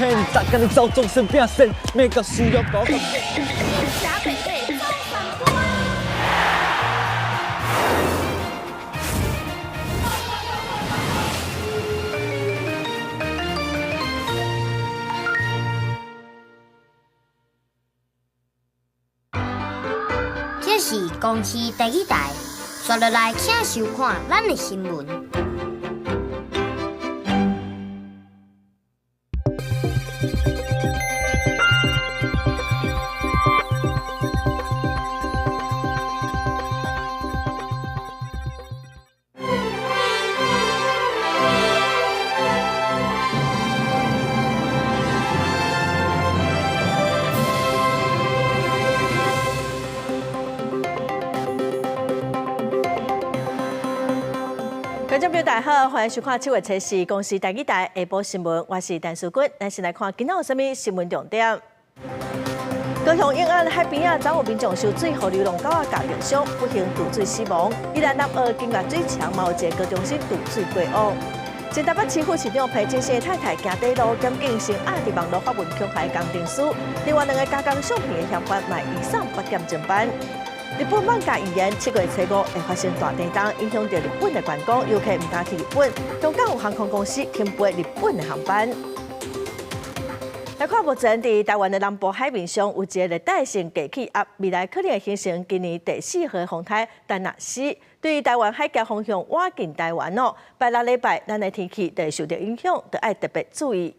騙，逐工咧走終身拼線，每個需要多個。這是公視第一台，刷落來請收看咱的新聞。觀眾朋友大家好，歡迎收看七月初四公視台語台下晡新聞，我是陳淑君。咱先來看今仔有啥物新聞重點。高雄永安海邊仔，昨有民眾受水予流浪狗仔咬著傷，不幸墜水死亡。宜蘭南澳金岳水牆嘛有一個高中生墜水過往。前台北市副市長彭清生太太行短路，檢警先壓佇網路發文恐嚇工程師，另外兩个加工相片的嫌犯嘛移送法檢偵辦。日本艋舺預言7月初五會發生大地震，影響著日本的觀光，遊客毋敢去日本。香港有航空公司停飛日本的航班。來看目前佇台灣的南部海面上有一个熱帶性低氣壓，未來可能會形成今年第四號風颱丹娜絲，對台灣海峽方向倚近台灣哦。拜六禮拜，咱的天氣就會受著影響，就愛特別注意。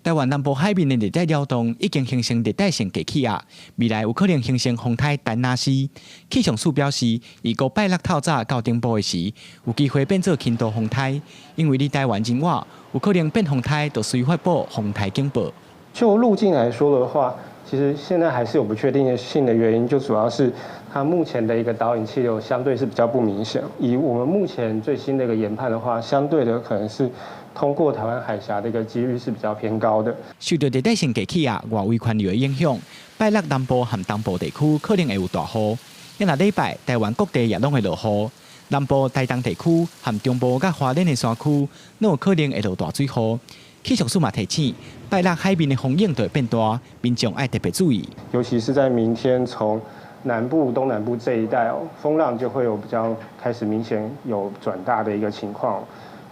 台灣南部海面的熱帶擾動已經形成熱帶性低氣壓，未來有可能形成風颱丹娜絲。氣象署表示，預估拜六透早到頂晡的時，有機會變做輕度風颱，因為離台灣真倚，有可能變風颱就隨發布風颱警報。就路徑來說的話，其實現在還是有不確定性的原因，就主要是它目前的一個導引氣流相對是比較不明顯。以我們目前最新的一個研判的話，相對的可能是通過台灣海峽的一個幾率是比較偏高的。受到熱帶性低氣壓外圍環流的影響，拜六南部和東部地區可能會有大雨。今仔禮拜台灣各地也攏會落雨，南部台東地區和中部佮花蓮的山區，攏有可能會落大水雨。氣象署嘛提醒，拜六海面的風湧就會變大，民眾愛特別注意。尤其是在明天從南部、東南部這一帶哦，風浪就會有比較開始明顯有轉大的一個情況。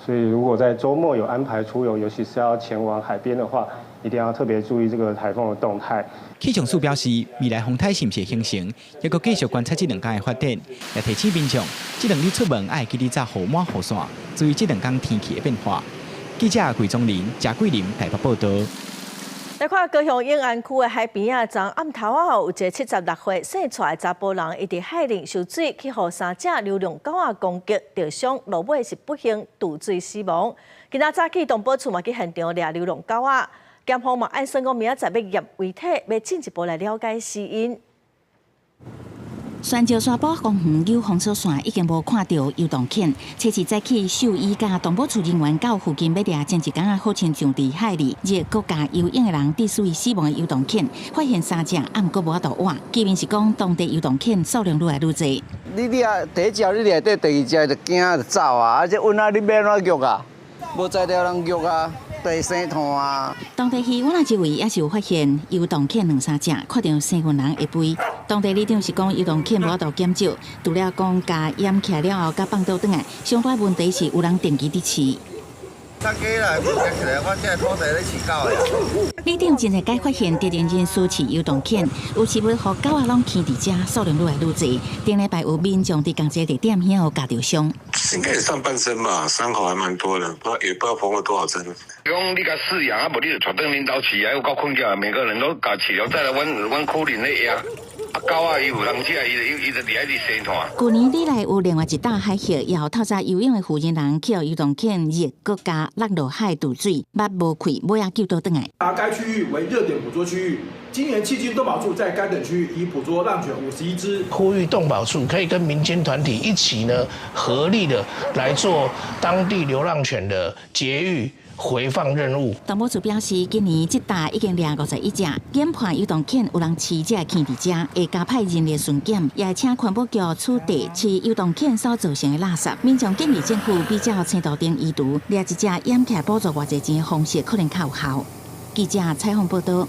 所以如果在週末有安排出遊，尤其是要前往海邊的話，一定要特別注意這個颱風的動態。氣象署表示，未來風颱是毋是會形成，猶閣繼續觀察這兩天的發展，也提醒民眾，這兩日出門愛記得紮雨帽、雨傘，注意這兩天天氣的變化。記者桂宗林、賈桂林台北報道。來看高雄永安區的海邊仔，昨暗頭仔有一个76歲姓蔡的查埔人，伊佇海裡受水，去予三隻流浪狗仔攻擊，著傷，落尾是不幸墜水死亡。今仔早起，動保處嘛去現場掠流浪狗仔，檢方嘛按算講明仔載欲驗遺體，欲進一步來了解死因。旋石沙埔公園有封鎖線已經無看著遊蕩犬。初四早起，獸醫佮動保處人員到附近欲掠前一工仔好親像佇海裡熱閣共游泳的人致死死亡的遊蕩犬，發現三隻，啊毋過無法度活。居民是講當地遊蕩犬數量愈來愈濟。你掠第一隻，你掠底，第二隻就驚就走啊！啊，這瘟仔你欲按怎虐啊？無才調人虐啊！地生炭啊！當地魚灣仔周圍也是有發現遊蕩犬兩三隻，看著生份人會飛。當地里長是講遊蕩犬無法度減少，除了講共掩起來了後，佮放倒轉來，上大問題是有人定期佇飼。里長真濟擺發現特定人士飼遊蕩犬，有飼物予狗仔攏劊佇遮，數量愈來愈濟。頂禮拜有民眾佇仝一个地點遐有咬著傷。應該是上半身吧，傷口還蠻多的，不知道也不知道縫了多少針。講你共飼養啊，無你就帶轉恁兜飼啊，有夠困擾，每個人都共飼了，再來阮阮區裡咧養。啊狗仔伊有人食，伊就佇遐佇生炭。舊年以來有另外一搭海客，也予透早游泳的負責人去予遊蕩犬熱閣共落落海墜水，捌無氣，尾仔救倒轉來。而該區域為熱點捕捉區域，今年迄今動保處在該等區域已捕捉浪犬51隻。呼籲動保處可以跟民間團體一起呢，合力的來做當地流浪犬的絕育，回放任務。動保處表示，今年這搭已經掠51隻，研判遊蕩犬有人飼這犬佇遮，會加派人力巡檢，也會請環保局取締飼遊蕩犬所造成的垃圾。民眾建議政府比照青島頂移除，掠一隻掩起來補助偌濟錢的方式，可能較有效。記者採訪報道。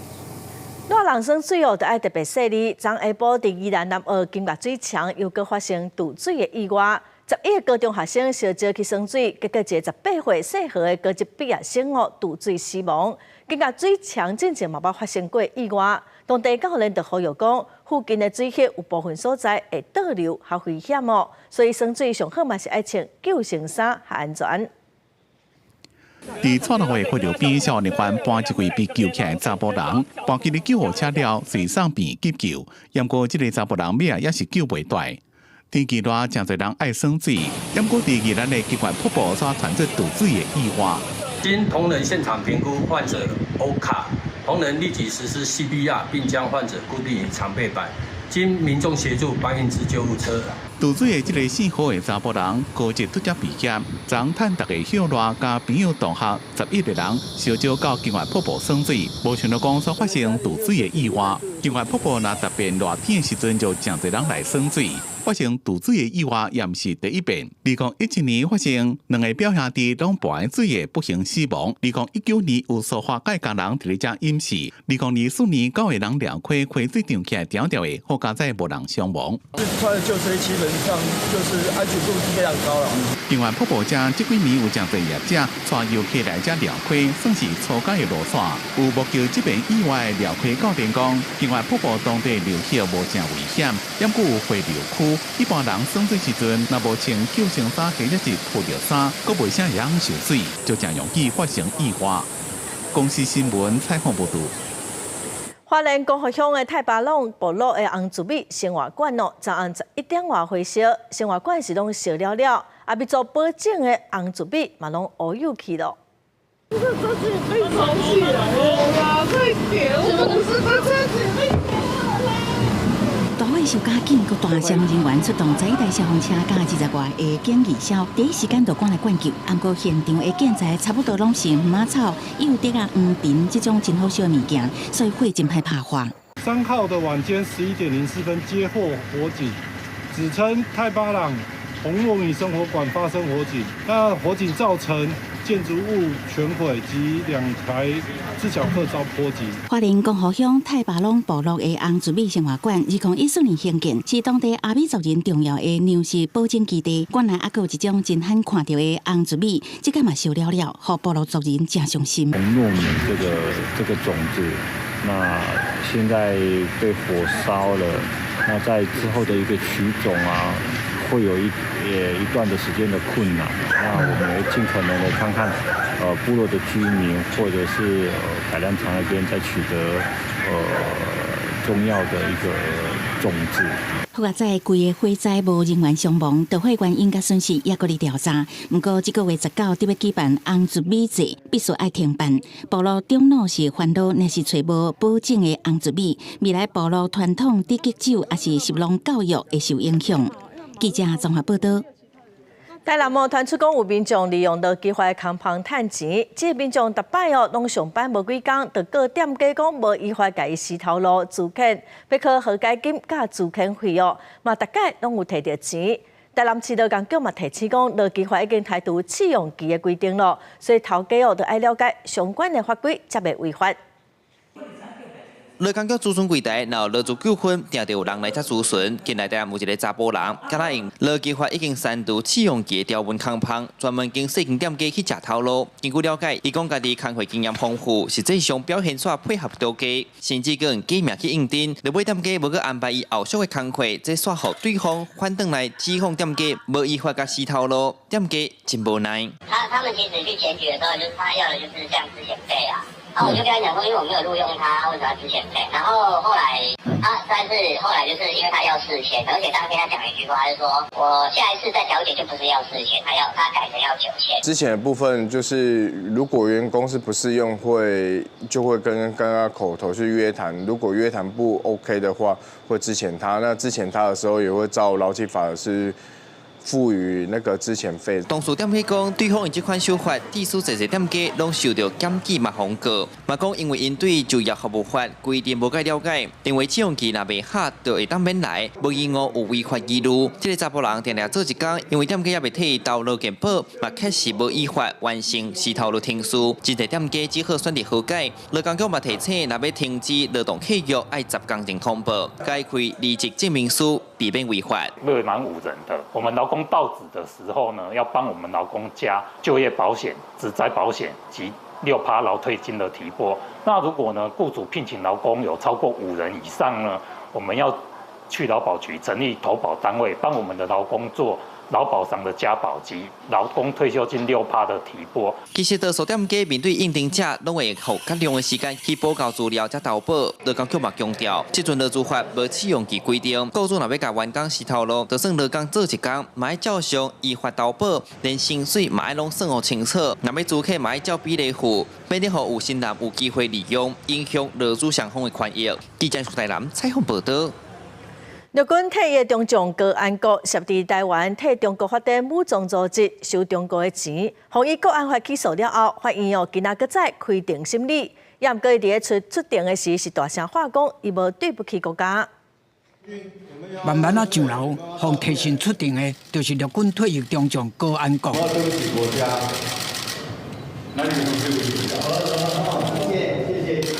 熱人耍水哦，著愛特別細膩。昨下晡佇宜蘭南澳金岳水牆又閣發生墜水的意外。11個高中學生相招去耍水，結果一個18歲姓何的高職畢業生哦墜水死亡。金岳水牆進前嘛捌發生過意外，當地教練就呼籲講，附近的水域有部分所在會倒流較危險哦，所以耍水上好嘛是愛穿救生衫較安全。佇蔡老的溪流邊，消防人員搬一位被救起來的查埔人，搬進救護車了，隨送病急救。毋過這个查埔人尾仔也是救袂斷。天氣熱，誠濟人愛耍水，毋過佇宜蘭的金岳瀑布煞傳出墜水的意外。經同仁現場評估患者 O 卡，同仁立即實施 CPR，並將患者固定於長背板。經民眾協助搬運至救護車。墜水的這个姓何的查埔人，高職拄才畢業，昨趁大家歇熱，佮朋友同學11個人，相招到金岳瀑布耍水，無想到講煞發生墜水的意外。金岳瀑布若特別熱天的時陣，就誠濟人來耍水，發生墜水的意外也毋是第一遍。2017年發生兩个表兄弟攏跋佇水的不幸死亡。2019年有蘇花改工人佇咧遮淹死。2024年九個人掠溪溪水漲起來條條的，好佳哉無人傷亡。穿的救生衣基本上就是安全度是非常高了。另外，瀑布遮這幾年有誠濟業者帶遊客來遮掠溪，算是初階的路線。有目擊這邊意外的掠溪教練講，另外瀑布當地流域無誠危險，毋過有回流區，一般人耍水時陣，若無穿救生衫或者是披著衫，閣袂啥會曉受水，就誠容易發生意外。公視新聞採訪報導。花蓮光復鄉的太巴塱部落的紅苧米生活館哦，昨暗11點外火燒，生活館是攏燒了了，啊，欲做保種的紅苧米嘛攏烏有去咯。這個車子被燒起來了，快點！我是這車子被大火燒較緊，閣大消防人員出動11台消防車佮20外个警義消，第一時間就趕來灌救。毋過現場的建材差不多攏是馬草、幼竹仔、黃藤這種真好燒的物件，所以火真歹拍化。3號的晚間11點04分接獲火警，指稱太巴塱紅糯米生活館發生火警，那火警造成建築物全毀及2台自小客遭波及。花蓮光復鄉太巴塱部落的紅苧米生活館，2014年興建，是當地阿美族人重要的糧食保種基地。原來猶閣有一種真罕看著的紅苧米，這擺嘛燒了了，予部落族人誠傷心。紅糯米這個種子，那現在被火燒了，那在之後的一個取種啊，會有一段的時間的困難。那我們會盡可能的看看，部落的居民或者是改良場那邊再取得重要的一個種子。好佳哉規个火災無人員傷亡，著火原因佮損失猶閣佇調查。毋過這個月19得欲舉辦紅苧米節，必須愛停辦。部落長老是煩惱，若是揣無保種的紅苧米，未來部落傳統智吉酒抑是食農教育會受影響。記者綜合報道。台南哦，傳出講有民眾利用勞基法空縫趁錢，這個民眾逐擺哦，攏上班無幾工，就告店家講無依法共伊辞頭路資遣，欲討和解金佮資遣費哦，嘛逐擺攏有提著錢。台南市勞工局嘛提醒講，勞基法已經開除試用期的規定咯，所以頭家哦，著愛了解相關的法規，才袂違法。勞工局諮詢櫃台，若有勞資糾紛，定著有人來遮諮詢。近來台南有一个查埔人，敢若用勞基法已經刪除試用期條文空縫，專門經細間店家去食頭路。根據了解，伊講家己工課經驗豐富，實際上表現煞配合度低，甚至閣用假名去應徵。落尾店家無閣安排伊後續的工課，這煞予對方反轉來指控店家無依法共辭頭路，店家真無奈。他們其實去檢舉的時候，就是他要的就是像資遣費啊。啊，我就跟他講說，因為我沒有錄用他，為什麼要資遣費？然後後來啊，但是後來就是因為他要4000，而且當天他講了一句話，就是說我下一次再調解就不是要四千，他改成要9000。資遣的部分就是，如果員工是不適用，就會跟他口頭去約談，如果約談不 OK 的話，會資遣他。那資遣他的時候，也會照勞基法是賦予那個資遣費。同時店家講，對方𪜶這款手法，致使濟濟店家攏受著檢舉嘛控告，嘛講因為𪜶對就業服務法規定無蓋了解，認為試用期若袂合，就會當免來，無疑誤有違法疑慮。這個查埔人定定做一工，因為店家猶未替伊投勞健保，嘛確實無依法完成時頭路程序，真濟店家只好選擇和解。勞工局嘛提醒，若欲停止勞動契約，愛10工前通報，該開離職證明書，避免違法。未滿5人的，我們勞工到職的時候呢，要幫我們勞工加就業保險、職災保險及6%勞退金的提撥。那如果呢，僱主聘請勞工有超過5人以上呢，我們要去勞保局成立投保單位，幫我們的勞工做勞保上的加保及勞工退休金6%的提撥。其實，多數店家面對應徵者，攏會予較長的時間去補交資料才投保。勞工局嘛強調，這陣勞資法無試用期規定，僱主若欲共員工辭頭路，就算勞工做一工，嘛愛照常依法投保，連薪水嘛愛攏算予清楚。若欲租客嘛愛照比例付，免得予有心人有機會利用，影響勞資雙方的權益。記者蘇台南採訪報導。陸軍退役中將高安國涉佇台灣替中國發展武裝組織收中國的錢，予伊國安法起訴了後，法院哦今仔閣再開庭審理。也毋過伊佇咧出庭的時是大聲話講，伊無對不起國家。慢慢仔上樓，予提訊出庭的，就是陸軍退役中將高安國。我對不起國家，哪裡對不起國家？謝謝謝謝。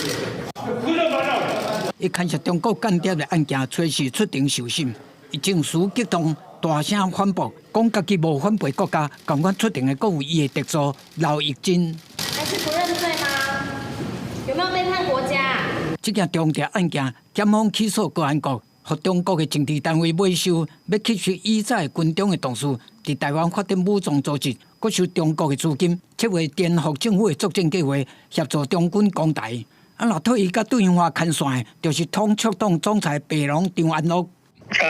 伊牽涉中國間諜的案件，隨時出庭受審。伊情緒激動，大聲反駁，講家己無反背國家，仝款出庭的閣有伊的特助劉玉珍。還是不認罪嗎？有沒有背叛國家？這件重大案件，檢方起訴高安國，予中國的政治單位買收，欲吸收以早軍中的同事，佇台灣發展武裝組織，閣收中國的資金，策劃顛覆政府的作戰計劃，協助中軍攻台。啊！若退役佮對話牽線的，就是統促黨總裁白龍張安樂。他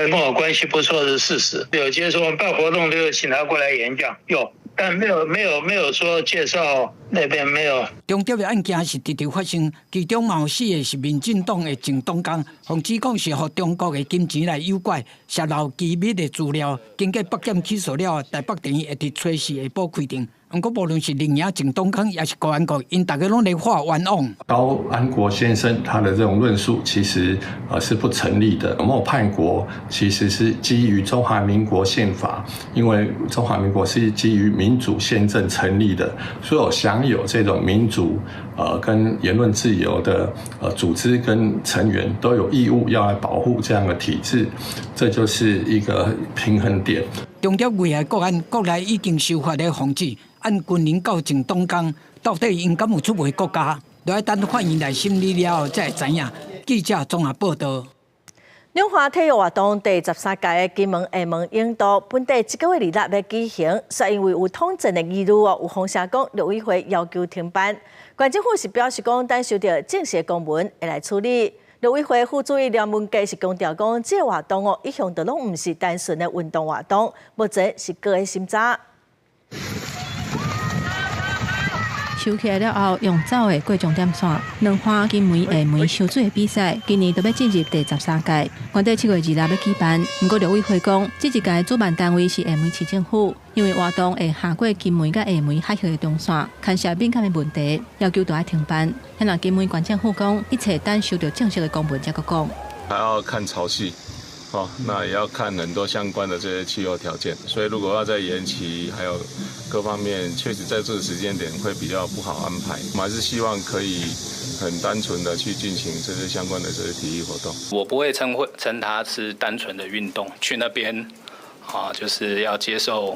跟我關係不錯是事實，有接觸，我們辦活動都有請他過來演講，有，但沒有說介紹那邊沒有。中諜的案件是直直發生，其中嘛有四個是民進黨的前黨工，予指講是予中國的金錢來誘拐，洩露機密的資料。經過北檢起訴了後，台北地院會佇初四下晡開庭。毋過，無論是林營前黨工，抑是高安國，𪜶逐家攏咧喊冤枉。高安國先生他的這種論述其實是不成立的。沒有叛國其實是基於中華民國憲法，因為中華民國是基於民主憲政成立的，所有享有這種民主跟言論自由的組織跟成員都有義務要來保護這樣的體制，這就是一個平衡點。中諜危害國安，國內已經修法咧防止。按軍人到前黨工，到底𪜶敢有出賣國家？著愛等法院來審理了後才會知影。記者綜合報導。兩岸體育活動第13屆的金門、廈門泳渡，本底這個月26欲舉行，卻因為有統戰的疑慮哦，有風聲講陸委會要求停辦。縣政府是表示講，等收著正式的公文會來處理。陸委會副主任梁文傑是強調講，這個活動哦，一向都攏毋是單純的運動活動，目前是閣咧審查。收起來了後，用走的過終點線。兩岸金門、廈門泅水的比賽，今年就欲進入第13屆。原底7月26欲舉辦，毋過陸委會講，這一屆主辦單位是廈門市政府，因為活動會跨過金門佮廈門海峽的中線，牽涉敏感的問題，要求著愛停辦。遐若金門縣政府講，一切等收著正式的公文才閣講。還要看潮汐。哦，那也要看很多相關的這些氣候條件，所以如果要再延期，還有各方面，確實在這個時間點會比較不好安排。我們還是希望可以很單純的去進行這些相關的這些體育活動。我不會稱它是單純的運動，去那邊啊，就是要接受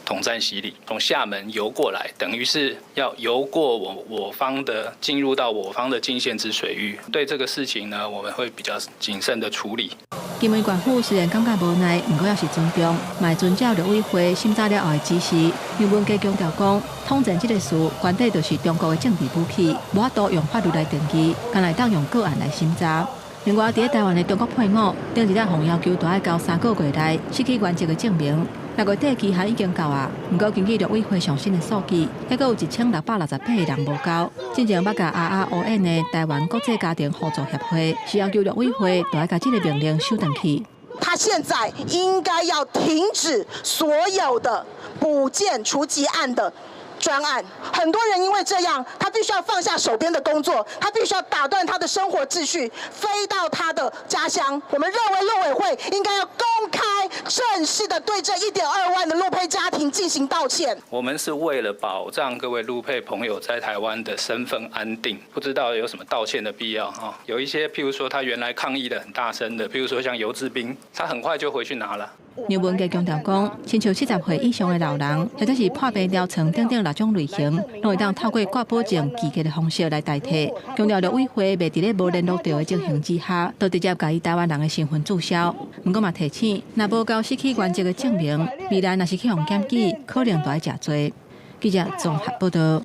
統戰洗禮，從廈門游過來，等於是要游過我方的，進入到我方的禁限之水域。對這個事情呢，我們會比較謹慎的處理。金門縣府雖然感覺無奈，毋過也是尊重，嘛會遵照陸委會審查了後的指示。楊文傑強調講，統戰這个詞，原底就是中國的政治武器，無法度用法律來定義，干焦會當用個案來審查。另外，佇咧台灣的中國配偶，頂一日予要求著愛交3個月內失去原籍的證明。6月底期限已經到啊，毋過根據陸委會上新的數據，猶閣有1668個人無交。進前捌共 RRON 的台灣國際家庭互助協會，是要求陸委會著愛共這个命令收轉去。他現在應該要停止所有的補件除籍案的專案。很多人因為這樣，他必須要放下手邊的工作，他必須要打斷他的生活秩序，飛到他的家鄉。我們認為陸委會應該要公開正式的對這1.2萬的陸配家庭進行道歉。我們是為了保障各位陸配朋友在台灣的身份安定，不知道有什麼道歉的必要哈。有一些譬如說他原來抗議的很大聲的，譬如說像游志斌，他很快就回去拿了。劉文傑強調講，親像70歲以上的老人，或者是破病療床等等六種類型，攏會當透過掛保證寄寄的方式來代替。強調陸委會袂佇咧無聯絡著的情形之下，就直接共伊台灣人的身份註銷。毋過嘛提醒，若無交失去原籍的證明，未來若是去予檢舉，可能就愛食罪。記者綜合報道。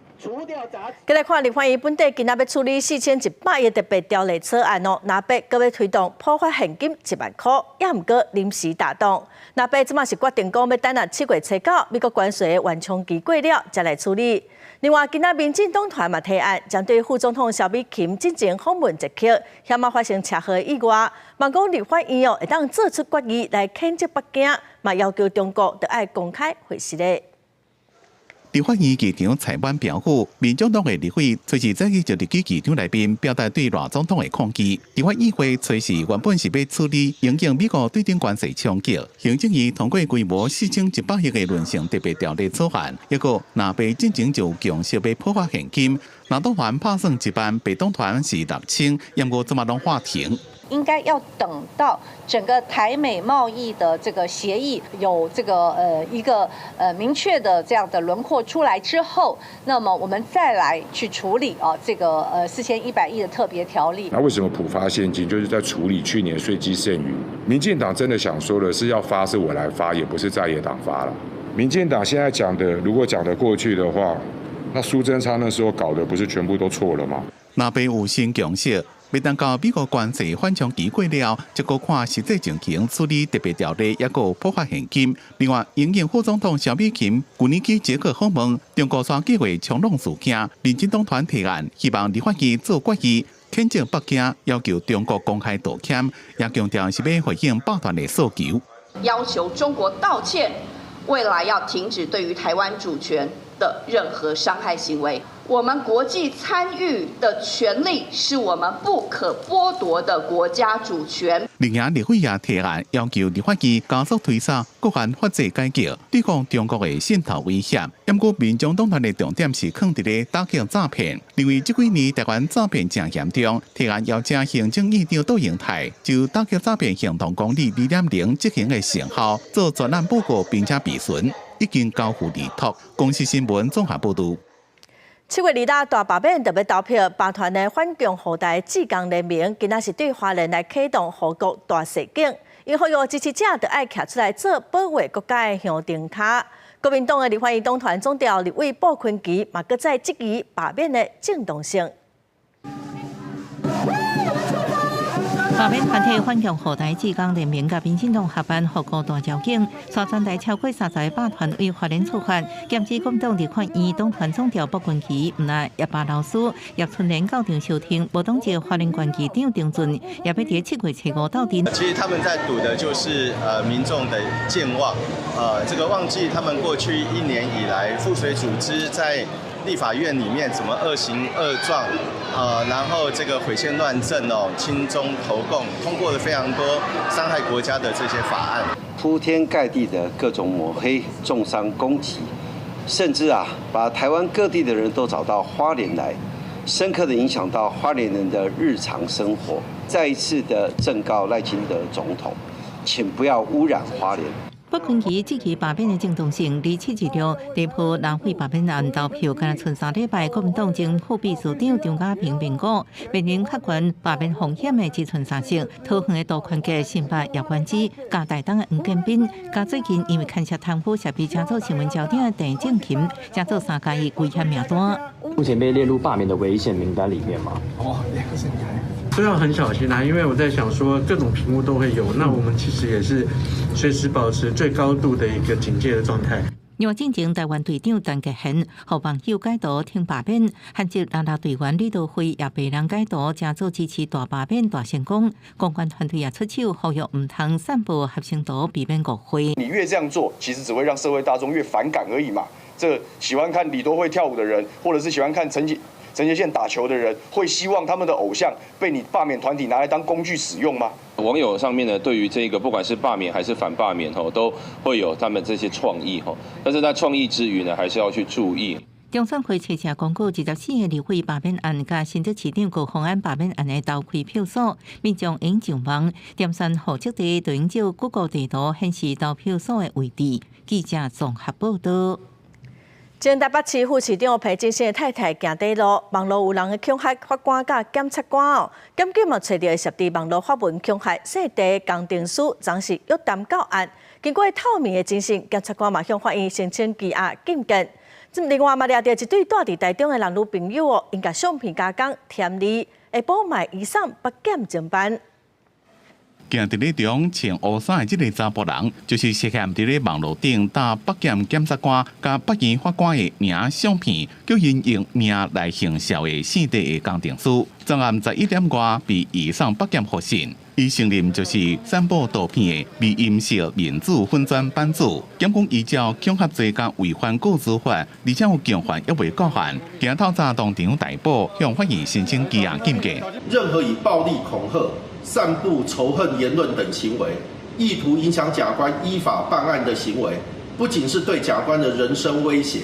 繼來看立法院本底今仔欲處理4100億特別條例草案哦，藍白閣欲推動普發現金1萬箍，也毋過臨時打擋。藍白這馬是決定講欲等到7月初9，美國關稅的緩衝期過了，才來處理。另外，今仔民進黨團嘛提案，針對副總統蕭美琴進前訪問捷克，險仔發生車禍意外，望講立法院哦會當做出決議來譴責北京，嘛要求中國著愛公開回實的。立法院議長蔡滿表示，民眾黨的立委隨時早起就入去議場內面表達對賴總統的抗議。立法院會隨時原本是欲處理因應美國對頂關稅衝擊，行政院通過規模4100億的崙成特別條例草案，抑閣藍白進前就共識欲普發現金，藍黨團拍算1萬，白黨團是6000，毋過這馬攏喊停。應該要等到整個台美貿易的這個協議有這個一個明確的這樣的輪廓出來之後，那麼我們再來去處理啊這個4100億的特別條例。那為什麼普發現金？就是在處理去年稅基剩餘。民進黨真的想說的是要發是我來發，也不是在野黨發了。民進黨現在講的，如果講得過去的話，那蘇貞昌那時候搞的不是全部都錯了嗎？藍白有新共識。欲等到美國關稅緩衝期過了，才閣看實際情形處理特別條例，抑閣普發現金。另外，因應副總統蕭美琴舊年去捷克訪問，中國煞計劃衝浪事件，民進黨團提案，希望立法院做決議，譴責北京，要求中國公開道歉，也強調是欲回應百團的訴求，要求中國道歉，未來要停止對於台灣主權的任何傷害行為。我們國際參與的權利是我們不可剝奪的國家主權。另外，立委也提案要求立法院加速推動國安法制改革，對抗中國的滲透威脅。毋過，民眾黨團的重點是囥佇咧打擊詐騙，認為這幾年台灣詐騙誠嚴重，提案邀請行政院長杜英台就打擊詐騙行動綱領2.0執行的成效做專案報告，並且備詢，已經交付立托。公視新聞綜合報導。7月2日大罷免就欲投票，罷團的反共護台志工聯盟，今仔是對花蓮來啟動護國大誓景，𪜶呼籲支持者著愛徛出來做保衛國家的香燈跤。國民黨的立法院黨團總召立委傅崐萁嘛，閣再質疑罷免的正當性。罷免團體反共護台志工聯盟佮民進黨合辦護國大鍥景，帶全台超過30個罷團對花蓮出發，劍指國民黨立法院黨團總召傅崐萁，毋但葉巴老師葉春蓮到場收聽，無黨籍花蓮縣議長丁俊，也欲佇7月初5鬥陣。其實他們在賭的就是民眾的健忘，這個忘記他們過去一年以來復水組織在立法院裡面怎麼惡行惡狀，然後這個毀憲亂政哦，親中投共，通過了非常多傷害國家的這些法案，鋪天蓋地的各種抹黑、中傷、攻擊，甚至啊，把台灣各地的人都找到花蓮來，深刻的影響到花蓮人的日常生活。再一次的正告賴清德總統，請不要污染花蓮。傅崐萁質疑罷免的正當性，佇7月6地鋪南非罷免案投票，敢若賰3禮拜，國民黨前副秘書長張家平評估，面臨較懸罷免風險的只賰三席，桃園的杜寬傑、新北葉元之、嘉台東的黃建斌，佮最近因為牽涉貪腐涉被成做新聞焦點的鄭正琴，成做3加1危險名單。目前被列入罷免的危險名單裡面嗎？哦，兩個是都要很小心啊，因為我在想說各種評估都會有，那我們其實也是隨時保持最高度的一個警戒的狀態。另外，進前台灣隊長陳傑憲予網友解讀挺罷免，韓籍啦啦隊員李多慧也被人解讀成做支持大罷免大成功，公關團隊也出手呼籲毋通散布合成圖，避免誤會。你越這樣做，其實只會讓社會大眾越反感而已嘛。這喜歡看李多慧跳舞的人，或者是喜歡看陳傑憲打球的人，會希望他們的偶像被你罷免團體拿來當工具使用嗎？網友上面呢，對於這個不管是罷免還是反罷免，吼，都會有他們這些創意，吼。但是在創意之餘呢，還是要去注意。中選會冊下公告，24個立委罷免案佮新竹市長高虹安罷免案的投開票所，民眾應上網點選戶籍地，就用照 Google 地圖顯示投票所的位置。記者綜合報道。前台北市副市長裴正生的太太行短路，網路有人的恐嚇法官佮檢察官哦，檢警嘛揣著涉佇網路發文恐嚇姓鄭工程師，昨是約談到案。經過透明的偵訊，檢察官嘛向法院申請羈押禁見。另外嘛掠著一對蹛佇台中的男女朋友哦，𪜶共相片加工添字，下晡嘛移送北檢偵辦。行佇咧中穿烏衫的這个查埔人，就是涉嫌佇咧網路頂打北檢檢察官佮北院法官的名相片，叫𪜶用名來行銷的姓鄭的工程師。昨暗11點外被移送北檢複訊，伊承認就是散布圖片的迷因式面子粉專版主。檢方依照恐嚇罪佮違反個資法，而且有共犯猶未到案，今透早當場逮捕，向法院申請羈押禁見。任何以暴力恐嚇、散布仇恨言論等行為，意圖影響檢官依法辦案的行為，不僅是對檢官的人身威脅，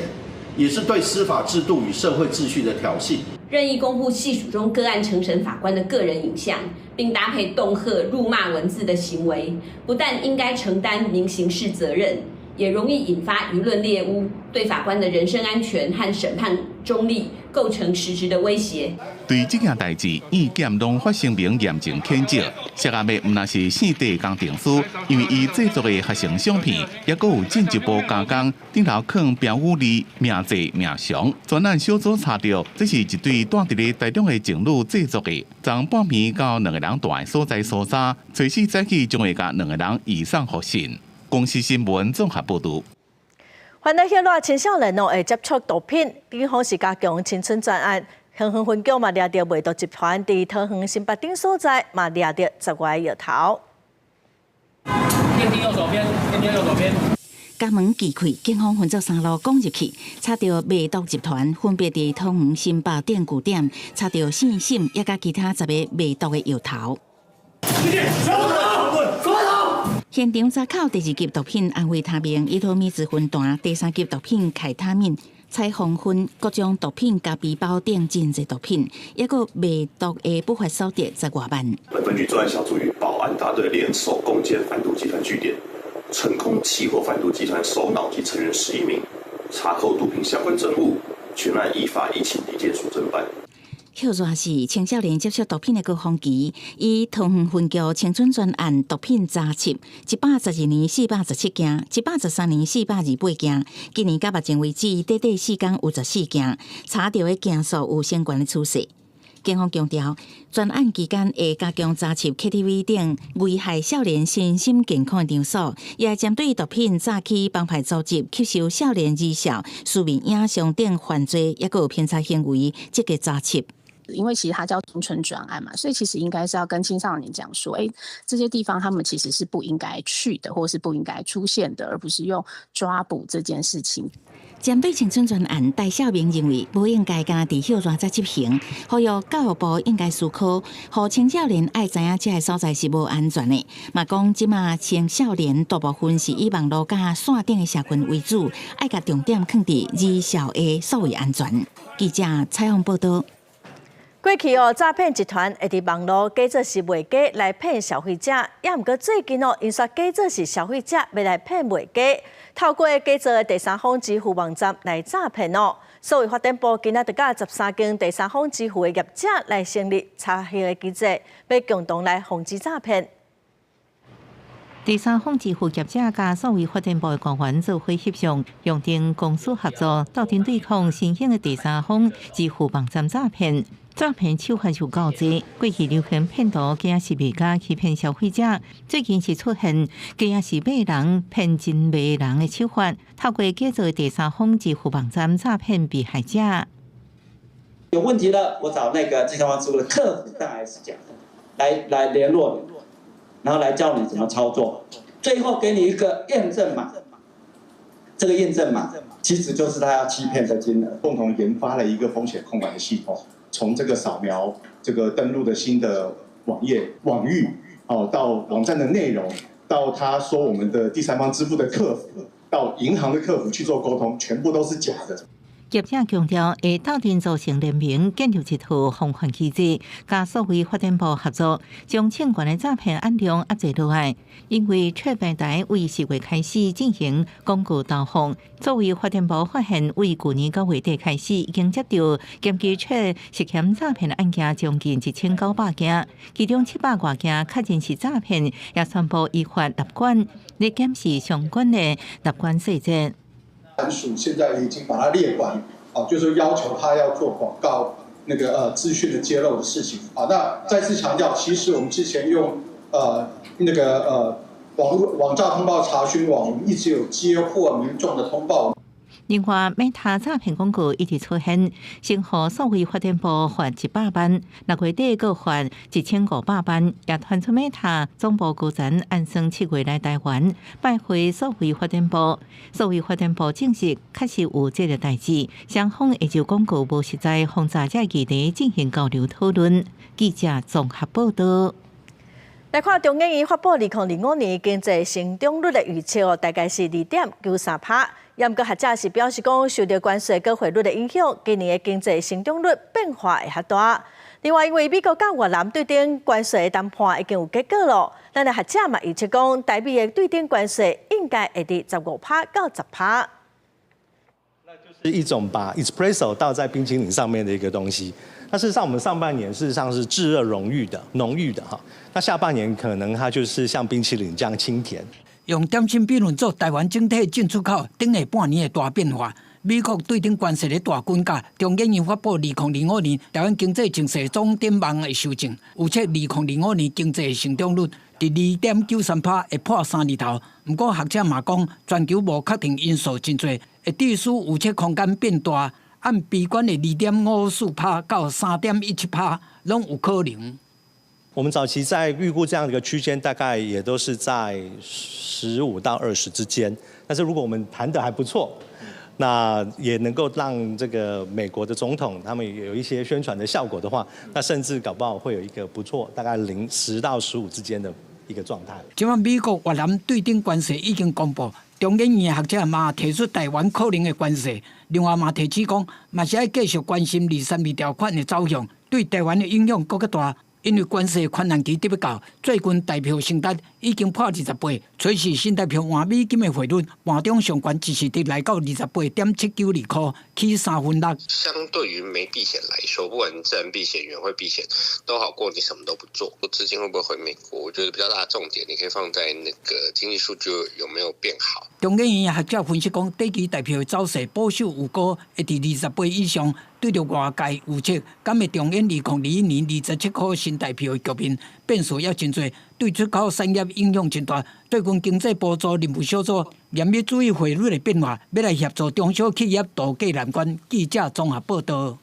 也是對司法制度與社會秩序的挑釁。任意公布系屬中個案承審法官的個人影像，並搭配恫嚇、辱罵文字的行為，不但應該承擔民刑事責任，也容易引發輿論獵巫，對法官的人身安全和審判中立構成實質的威脅。對這件代誌，院檢攏發聲明嚴正譴責。涉案的毋但是姓鄭工程師，因為伊製作的合成相片，猶閣有進一步加工，頂頭囥標語字、名字、名相。專案小組查著，這是一對蹛佇咧台中的情侶製作的。昨半暝到兩個人蹛的所在搜查，初四早起將會共兩個人移送複訊。公視新聞綜合報導。原來歇熱青少年哦會接觸毒品，警方是加強青春專案，桃園分局嘛掠著賣毒集團，佇桃園新北頂所在嘛掠著十外个藥頭。電梯右手邊，電梯右手邊。家門機開，警方分做三路攻入去，查著賣毒集團分別佇桃園新北頂據點，查著姓沈，也佮其他10個賣毒的藥頭。現場查扣第二級毒品安非他命、依托咪酯芬單，第三級毒品開他命、彩虹粉、各種毒品佮背包等真濟毒品，抑閣賣毒的不法所得十外萬。本分局專案小組與保安大隊聯手攻堅販毒集團據點，成功緝獲販毒集團首腦及成員11名，查扣毒品相關證物，全案依法移請地檢署偵辦。歇熱是青少年接觸毒品的高峰期，以桃園分局青春專案毒品查緝，112年417件，113年428件，今年到目前為止，短短4工有14件，查著的件數有升懸的趨勢。警方強調，專案期間會加強查緝 KTV 等危害少年身心健康的場所，也會針對毒品詐欺幫派組織吸收少年兒少、書面影像等犯罪，抑閣有偏差行為，積極查緝。因為其實它叫青春專案嘛，所以其實應該是要跟青少年講說，欸，這些地方他們其實是不應該去的，或是不應該出現的，而不是用抓捕這件事情。針對青春專案，戴孝明認為無應該干焦佇歇熱才執行，呼籲教育部應該思考，予青少年愛知影這个所在是無安全的。嘛講這馬青少年大部分是以網路佮線頂的社群為主，愛共重點囥佇兒少的數位安全。記者採訪報導。過去哦，詐騙集團會佇網路假做是賣家來騙消費者，也毋過最近哦，𪜶煞假做是消費者欲來騙賣家，透過假做的第三方支付網站來詐騙哦。數位發展部今仔就佮13間第三方支付的業者來成立查核的機制，欲共同來防止詐騙。第三方支付業者佮數位發展部的官員做伙翕相，約定公私合作，鬥陣對抗新興的第三方支付網站詐騙。詐騙手法就夠濟，過去流行騙徒假是賣家欺騙消費者，最近是出現假是買人騙真賣人的手法，透過假造第三方支付網站詐騙被害者。有問題了，我找那個第三方支付的客服，當然是假的，來聯絡你，然後來教你怎麼操作，最後給你一個驗證碼，這個驗證碼其實就是他要欺騙的金額。共同研發了一個風險控管的系統，從這個掃描這個登錄的新的網頁網域，哦，到網站的內容，到他說我們的第三方支付的客服，到銀行的客服去做溝通，全部都是假的。業者強調，會鬥陣組成聯盟，建立一套防範機制，佮數位發展部合作，將相關的詐騙案量壓制落來。因為確平台為4月開始進行廣告投放，數位發展部發現，為舊年9月底開始，已經接到檢舉出涉嫌詐騙案件將近1900件，其中700外件確認是詐騙，也宣布依法立管，來檢視相關的立管細節。署現在已經把它列管，啊，就是要求他要做廣告那個資訊的揭露的事情，啊，那再次強調，其實我們之前用那個網路網詐通報查詢網，我們一直有接獲民眾的通報。另外，Meta 詐騙廣告一直出現，先予數位發展部罰100萬，6月底閣罰1500萬，也傳出 Meta 總部高層按算7月來台灣拜會數位發展部。數位發展部證實確實有這个代誌，雙方會就廣告無實在防詐這議題進行交流討論。記者綜合報道。來看中研院發布2025年經濟成長率的預測，大概是2.93%。毋過學者是表示講，受著關稅佮匯率的影響，今年的經濟成長率變化會較大。另外，因為美國佮越南對等關稅的談判已經有結果囉，咱的學者嘛預測講，台美的對等關稅應該會佇15%到10%。是一種把 espresso 倒在冰淇淋上面的一個東西。那事實上，我們上半年事實上是炙熱濃郁的、濃郁的哈。那下半年可能它就是像冰淇淋這樣清甜。用點心比論做台灣整體進出口頂下半年的大變化。美國對等關稅的大滾價，中研院發布2025年台灣經濟情勢總展望的修正，預測2025年經濟成長率佇2.93%會破三字頭。毋過學者嘛講，全球無確定因素真濟，會致使預測空間變大，按悲觀的2.54%到3.17%攏有可能。我們早期在預估這樣的一個區間，大概也都是在15到20之間。但是如果我們談得還不錯，那也能夠讓這個美國的總統他們有一些宣傳的效果的話，那甚至搞不好會有一個不錯，大概0、10到15之間的一個狀態。這擺美國越南對等關稅已經公布，中研院學者嘛提出台灣可能的關稅，另外嘛提醒講，嘛是愛繼續關心232條款的走向，對台灣的影響閣較大。因為關稅寬限期得欲到，最近台票成值已經破28，隨時新台票換美金的匯率，盤中上懸一時佇來到28.792塊，起3分6。相對於沒避險來說，不管自然避險、遠匯避險，都好過你什麼都不做。資金會不會回美國？我覺得比較大的重點，你可以放在那個經濟數據有沒有變好。中研院學者分析講，短期台票的走勢保守預估會佇28以上，對著外界預測，敢會重演2021年27塊新台票的局面，變數猶真濟，對出口產業影響真大。最近經濟部組任務小組嚴密注意匯率的變化，欲來協助中小企業渡過難關。記者綜合報道。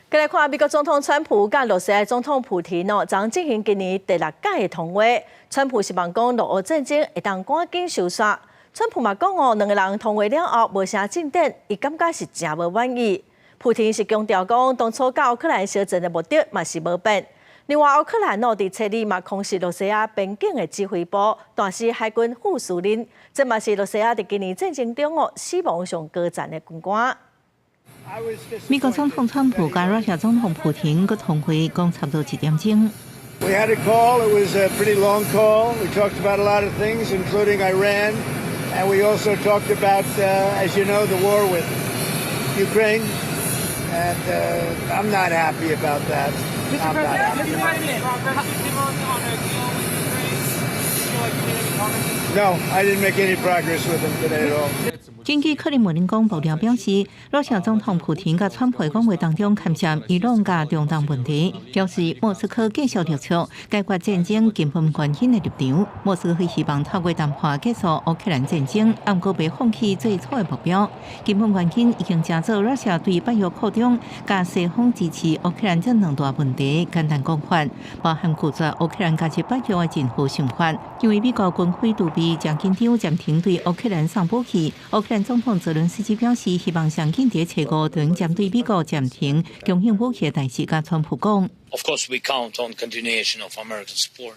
繼來看美國總統川普佮羅西亞總統普廷哦，將進行今年第六擺的通話。川普希望講，俄烏戰爭會當趕緊收煞。川普嘛講哦，兩个人通話了後無啥進展，伊感覺是誠無滿意。普廷是強調講，當初佮烏克蘭相戰的目的嘛是無變。另外，烏克蘭哦，佇初二嘛空襲羅西亞邊境的指揮部，彈死海軍副司令，這嘛是羅西亞佇今年戰爭中哦死亡上高層的軍官。美國總統川普佮羅西亞總統普廷閣通話，講差不多一點鐘。 We had a call. It was a pretty long call. We talked about a lot of things, including Iran, and we also talked about, as you know, the war with Ukraine. And I'm not happy about that. Mr. I'm not President, happy. Mr. President, progress on a deal with Ukraine? Did you feel like you made any progress? No, I didn't make any progress with them today at all. 根據克里姆林宮爆料表示，俄羅斯總統普廷佮川普講話當中牽涉伊朗佮中東問題，表示莫斯科繼續提出解決戰爭根本原因的立場。莫斯科希望透過談判結束烏克蘭戰爭，毋過袂放棄最初的目標。根本原因已經成做俄羅斯對北約擴張佮西方支持烏克蘭這兩大問題簡單講法，包含拒絕烏克蘭加入北約的任何想法。因為美國軍費儲備誠緊張，暫停對烏克蘭送武器。烏克蘭總統澤倫斯基表示，希望上緊佇初五就針對美國暫停供應武器的代誌，佮川普講。 Of course, we count on continuation of American support,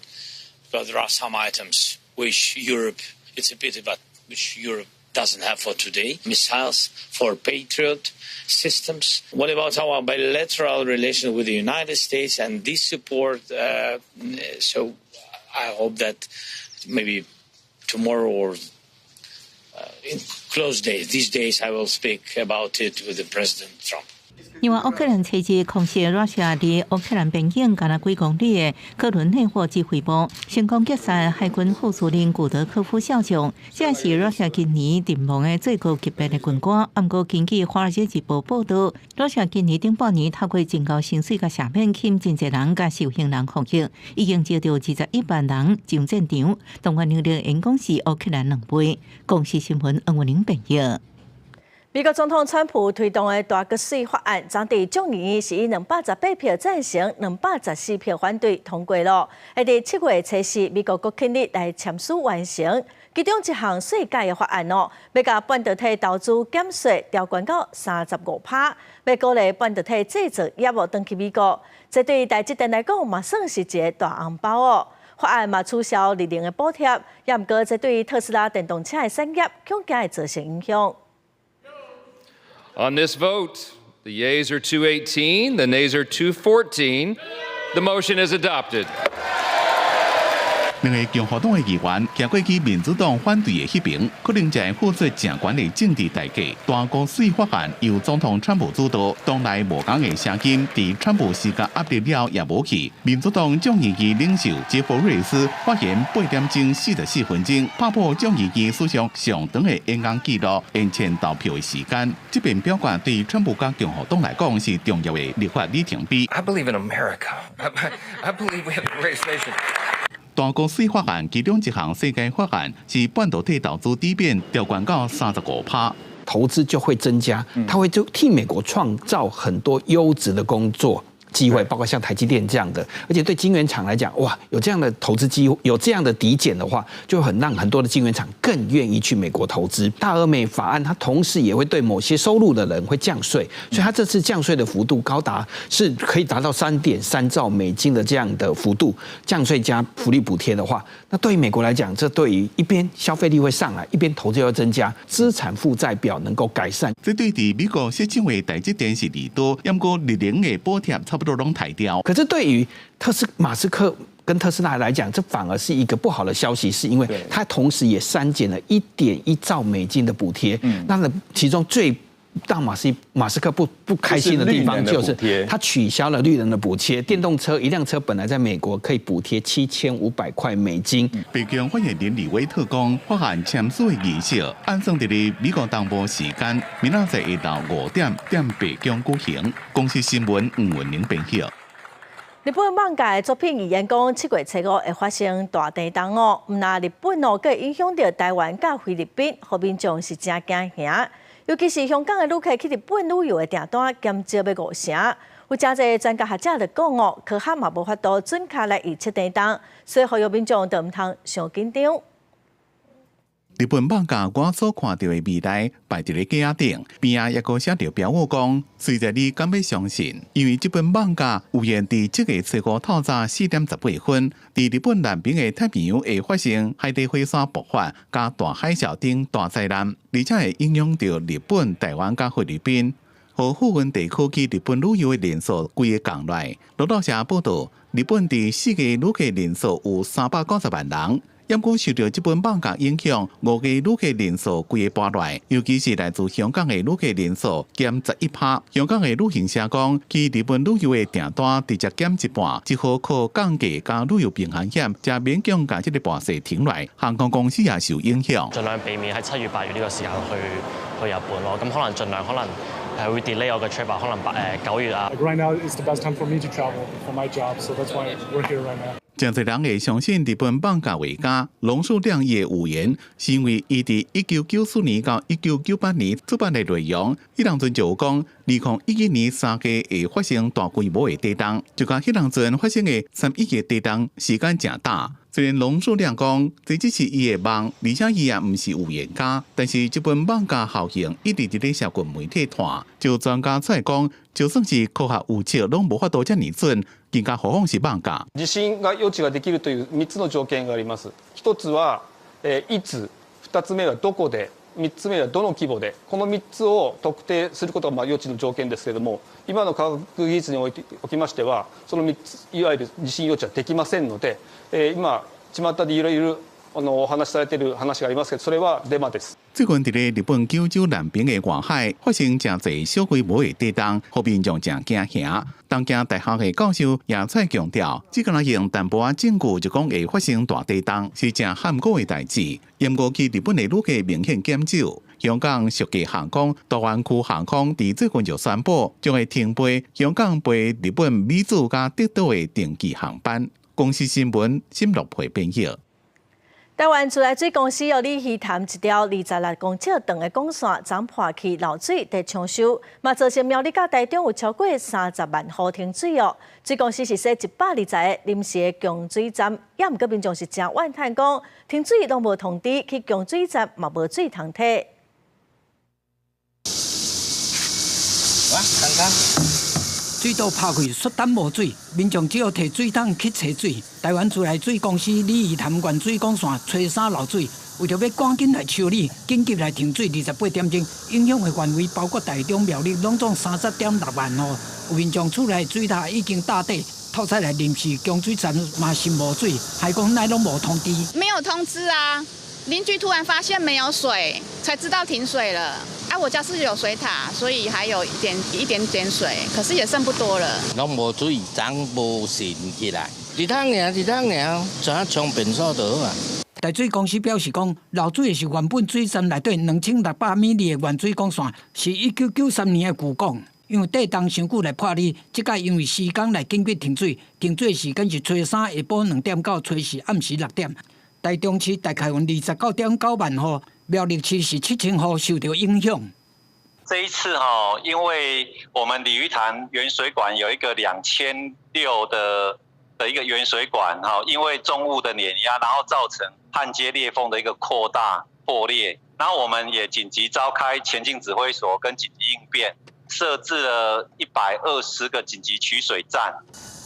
but there are some items which Europe, it's a pity, but which Europe doesn't have for today. Missiles for Patriot systems. What about our bilateral relation with the United States and this support? So I hope that maybe tomorrow or in close days, these days, I will speak about it with the President Trump. 另外，烏克蘭初日空襲俄羅斯佇烏克蘭邊境敢若幾公里的克倫內霍指揮部，成功擊殺海軍副司令古德科夫少將，這是俄羅斯今年陣亡的最高級別的軍官。毋過，根據《華爾街日報》報導，俄羅斯今年頂半年透過增高薪水佮赦免，吸引真濟人佮受刑人服役，已經招著21萬人上戰場，動員能力應講是烏克蘭兩倍。公視新聞黃文玲編譯。美國總統川普推動的大國稅法案，昨佇眾議院是以218票贊成、214票反對通過囉。會佇7月初四，美國國慶日來簽署完成。其中一項稅改的法案哦，欲共半導體投資減稅，調懸到35%，欲鼓勵半導體製造業哦轉去美國。這對台積電來講嘛算是一个大紅包哦。法案嘛取消綠能的補貼，也毋過這對特斯拉電動車的產業恐驚會造成影響。 On this vote, the yeas are 218, the nays are 214. The motion is adopted. 兩个共和黨的議員行過去民主黨反對的彼爿，可能就會付出誠懸的政治代價。大國稅法案由總統川普主導，黨內無仝的聲音，佇川普施加壓力了也無去。民主黨眾議院領袖傑弗瑞斯發言8點鐘44分鐘，拍破眾議院史上上長的演講紀錄，延前投票的時間。這遍表決對川普佮共和黨來講是重要的立法里程碑。 I believe in America. I believe we have the greatest nation. 大國稅法案其中一項稅改法案是半導體投資抵免調懸到35%，投資就會增加，它會就替美國創造很多優質的工作機會，包括像台積電這樣的，而且對晶圓廠來講，哇，有這樣的投資機會，有這樣的抵減的話，就很讓很多的晶圓廠更願意去美國投資。大而美法案，它同時也會對某些收入的人會降稅，所以它這次降稅的幅度高達是可以達到3.3兆美金的這樣的幅度，降稅加福利補貼的話，那對於美國來講，這對於一邊消費力會上來，一邊投資要增加，資產負債表能夠改善。這對佇美國設廠的台積電是利多，毋過綠能的補貼差不多攏刣掉。可是對於馬斯克跟特斯拉來講，這反而是一個不好的消息，是因為它同時也刪減了1.1兆美金的補貼。那其中最讓馬斯克不開心的地方，就是他取消了綠能的補貼。電動車一輛車本來在美國可以補貼7500塊美金。白宮發言人李威特講，法案簽署的儀式按算佇咧美國東部時間明仔載下晝5點佇白宮舉行。公視新聞吳文玲編譯。日本漫画的作品預言講，7月初五會發生大地震哦，毋但日本哦，閣會影響著台灣佮菲律賓，予民眾是誠驚嚇。尤其是香港的旅客去日本旅遊的訂單減少欲五成，有誠濟專家學者就講哦，科學嘛無法度準確來預測地震，所以呼籲民眾都毋通傷緊張。日本漫畫我所看著的未來擺佇咧架仔頂，邊仔猶閣寫著標語講：隨著你敢欲相信？因為這本漫畫預言佇7月初五透早4點18分，佇日本南邊的太平洋會發生海底火山爆發，佮大海嘯等大災難，而且會影響著日本、台灣佮菲律賓。予富裕地區去日本旅遊的人數規个降落來。路透社報道，日本佇四月旅客人數有390萬人。毋過受著這擺放假影響，五月旅客人數規个跋落，尤其是來自香港的旅客人數減11%。香港的旅行社講，去日本旅遊的訂單直接減一半，只好靠降價佮旅遊平衡險，才勉強共這个跋勢挺落來。航空公司也受影響。盡量避免喺7月8月呢個時間去日本咯，咁可能盡量可能係會 delay 我嘅 trip 啊，可能8、9月啊。 Like right now is the best time for me to travel for my job, so that's why we're here right now. 誠濟人會相信日本放假為佳，龍樹亮伊的預言，是因為伊佇1994年到1998年出版的內容，彼當陣就有講，2011年3月會發生大規模的地動，就佮彼當陣發生的3.11地動時間誠早。雖然龍樹亮講，這只是伊的夢，而且伊也毋是預言家，但是這擺放假效應一直佇咧社群媒體傳，就專家出來講，就算是科學預測，攏無法度遮爾準，更加何況是放假。地震が予知ができるという3つの條件があります。一つは、いつ、二つ目はどこで、三つ目はどの規模で、この3つを特定することが予知の條件ですけれども、今の科學技術においておきましては、その3つ、いわゆる地震予知はできませんので、今巷でいろいろお話しされている話がありますけど、それはデマです。最近佇咧日本九州南邊的外海發生誠濟小規模的地動，予民眾誠驚嚇。東京大學的教授也出來強調，只敢若用淡薄仔證據就講會發生大地動，是誠罕過的代誌。毋過去日本的旅客明顯減少。香港屬地航空、大灣區航空佇最近就宣布將會停飛香港飛日本美子佮德島的定期航班。公視新聞沈樂培編譯。台灣自來水公司哦，鯉魚潭一條26公尺長的管線，昨破去漏水，佇搶修，嘛造成苗栗佮台中有超過30萬戶停水哦。水公司是設120個臨時的供水站，也毋過民眾是誠怨嘆講，停水攏無通知，去供水站嘛無水通提。哇，剛剛。水道拍開，煞等無水，民眾只好提水桶去揣水。台灣自來水公司鯉魚潭原水管線初三漏水，為著欲趕緊來修理，緊急來停水28點鐘，影響的範圍包括台中、苗栗，攏總30.6萬戶。有民眾厝內水塔已經打底，透早來臨時供水站嘛是無水，還講哪攏無通知。沒有通知啊！鄰居突然發現沒有水，才知道停水了。啊，我家是有水塔，所以還有一點一點點水，可是也剩不多了。攏無水，昨無神起來，一桶爾，一桶爾，怎沖便所就好啊。台水公司表示講，漏水的是原本水站內底2600米的原水管線，是1993年的舊管。因為地動傷久來破裂，這擺因為時間來緊急停水，停水時間是初三下晡2點到初四暗時6點。台中市大概有29.9萬戶，苗栗市是7000戶受著影響。這一次哈，因為我們鯉魚潭原水管有一個2600的一個原水管哈，因為重物的碾壓，然後造成焊接裂縫的一個擴大破裂，然後我們也緊急召開前進指揮所跟緊急應變，設置了120個緊急取水站。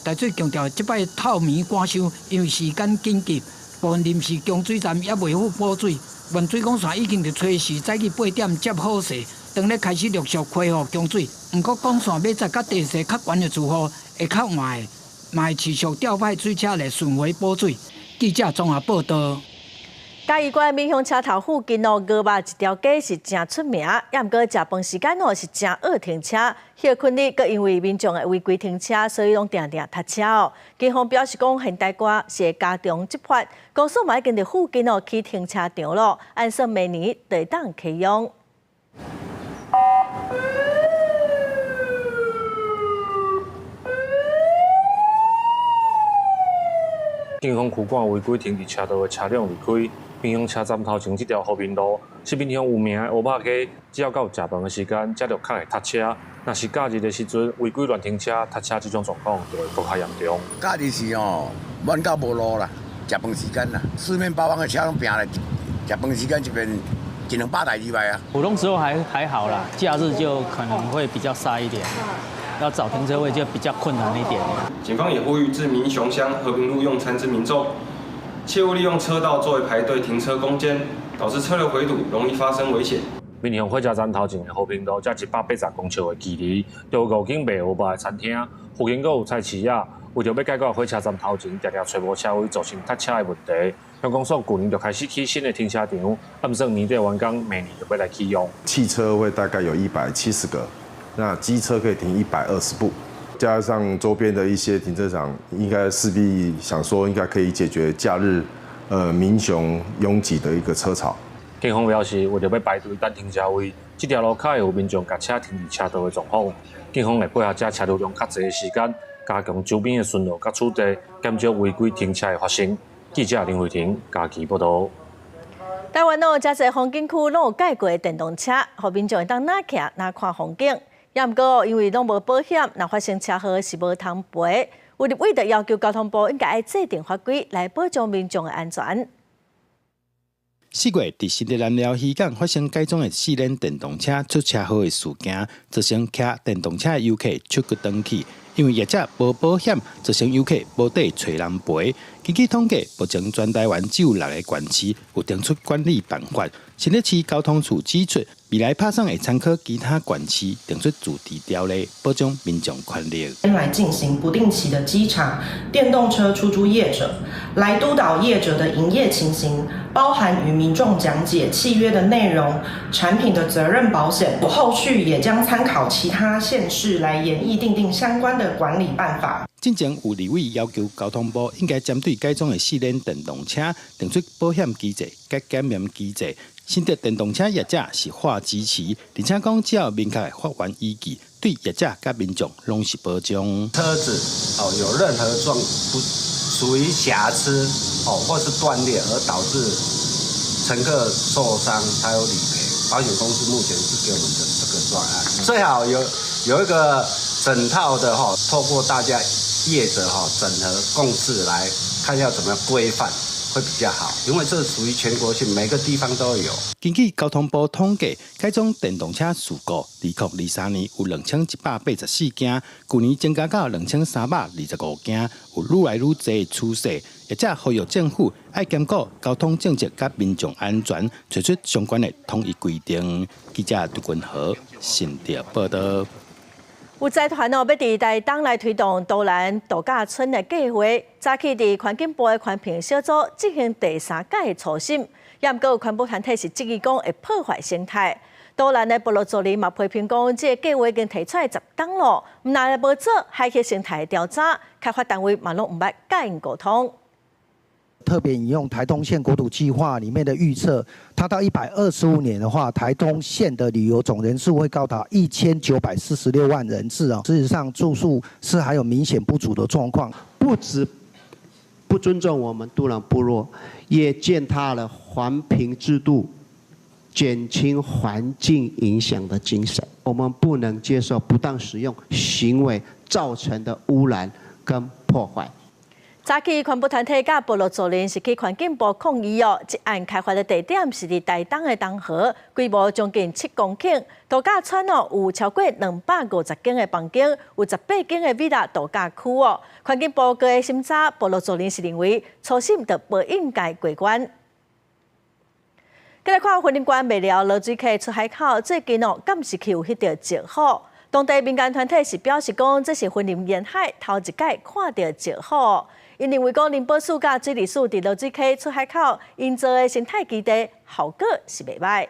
台水強調，這擺透明趕修，因為時間緊急。部分臨時供水站猶未赴補水，原水管線已經佇初四早起8點接好勢，當咧開始陸續恢復供水。毋過管線欲載佮地勢較懸的住戶會較晚的，嘛會持續調派水車來巡迴補水。記者綜合報道。嘉義縣民雄車頭附近哦，鵝肉一條街是誠出名，也毋過食飯時間哦是誠惡停車。歇睏日閣因為民眾的違規停車，所以攏定定塞車哦。警方表示講，現代歌是會加強執法，公所嘛已經佇附近哦起停車場咯，按算明年就會當啟用。警方驅趕違規停佇車道的車輛離開民雄車站頭前這條和平路，是民雄有名的蚵肉街。只要到食飯的時間，這就較會塞車。若是假日的時陣，違規亂停車、塞車這種狀況就會閣較嚴重。假日時吼，滿到無路啦，食飯時間啦，四面八方的車攏拼來，食飯時間這邊一兩百台入來啊。普通時候還好啦，假日就可能會比較塞一點，要找停車位就比較困難一點。警方也呼籲至民雄鄉和平路用餐之民眾，切勿利用車道作為排隊停車空間，導致車流回堵，容易發生危險。民雄火車站頭前的和平路，才180公尺的距離，就有五間賣蚵肉的餐廳，附近閣有菜市仔，為著欲解決火車站頭前定定揣無車位，造成塞車的問題，鄉公所舊年就開始起新的停車場，按算年底完工，明年就欲來啟用。汽車位大概有170個，那機車可以停120部，加上周邊的一些停車場，應該勢必想說應該可以解決假日，民雄擁擠的一個車潮。警方表示，為著欲排除等停車位，這條路跤會有民眾共車停佇車道的狀況，警方會配合這車流量較濟的時間，加強周邊的巡邏佮取締，減少違規停車的發生。記者林慧婷嘉義報導。台灣哦，誠濟風景區攏有蓋過電動車，予民眾會當若騎若看風景。也毋過因為攏無保險，若發生車禍是無通賠。有立委就要求交通部應該愛制定法規來保障民眾的安全。 4月，佇新竹南寮漁港發生改裝的四輪電動車出車禍的事件，造成騎電動車的遊客手骨斷去，因為業者無保險，造成遊客無地揣人賠。根據統計，目前全台灣只有六个縣市有定出管理辦法。新北市交通處指出，未來拍算會參考其他縣市定出自治條例，保障民眾權利。來進行不定期的稽查電動車出租業者，來督導業者的營業情形，包含與民眾講解契約的內容、產品的責任保險。我後續也將參考其他縣市來研議訂定相關的管理辦法。進前有立委要求交通部應該針對改裝的四輪電動車定出保險機制、佮檢驗機制。新竹電動車業者是話支持，而且講只要明確的法源依據，對業者佮民眾攏是保障。車子哦有任何狀不屬於瑕疵哦或是斷裂而導致乘客受傷，才有理賠。保險公司目前是給我們的這個專案，最好有一個整套的哈，透過大家業者哈整合共識來看要怎麼樣規範。會比較好，因為這屬於全國性，每個地方都有。根據交通部統計，改裝電動車事故，2023年有2184件，舊年增加到2325件，有愈來愈濟的趨勢。業者呼籲政府愛兼顧交通政策佮民眾安全，提出相關的統一規定。記者杜君和新竹報導。有財團哦，欲佇台東來推動都蘭度假村的計畫，早起佇環境部的環評小組進行第三屆的初審，也毋過有環保團體是質疑講會破壞生態。都蘭的部落族人嘛批評講，這個計畫已經提出來10冬囉，毋但無做海域生態調查，開發單位嘛攏毋捌佮𪜶溝通。特別引用台東縣國土計劃裡面的預測，它到125年的話，台東縣的旅遊總人數會高達1946萬人次哦。事實上，住宿是還有明顯不足的狀況。不止不尊重我們都蘭部落，也踐踏了環評制度，減輕環境影響的精神。我們不能接受不當使用行為造成的污染跟破壞。早起環保團體佮部落族人是去環境部抗議哦。這案開發的地點是佇台東的東河，規模將近7公頃。度假村哦，有超過250間的房間，有18間的 villa 度假區哦。環境部閣審查，部落族人是認為初審就無應該過關。閣來看雲林縣麥寮濁水溪出海口，最近哦，監視器有翕著石虎。當地民間團體是表示講，這是雲林沿海頭一擺看著石虎。𪜶認為講，林保署佮水利署佇濁水溪出海口營造的生態基地效果是袂䆀。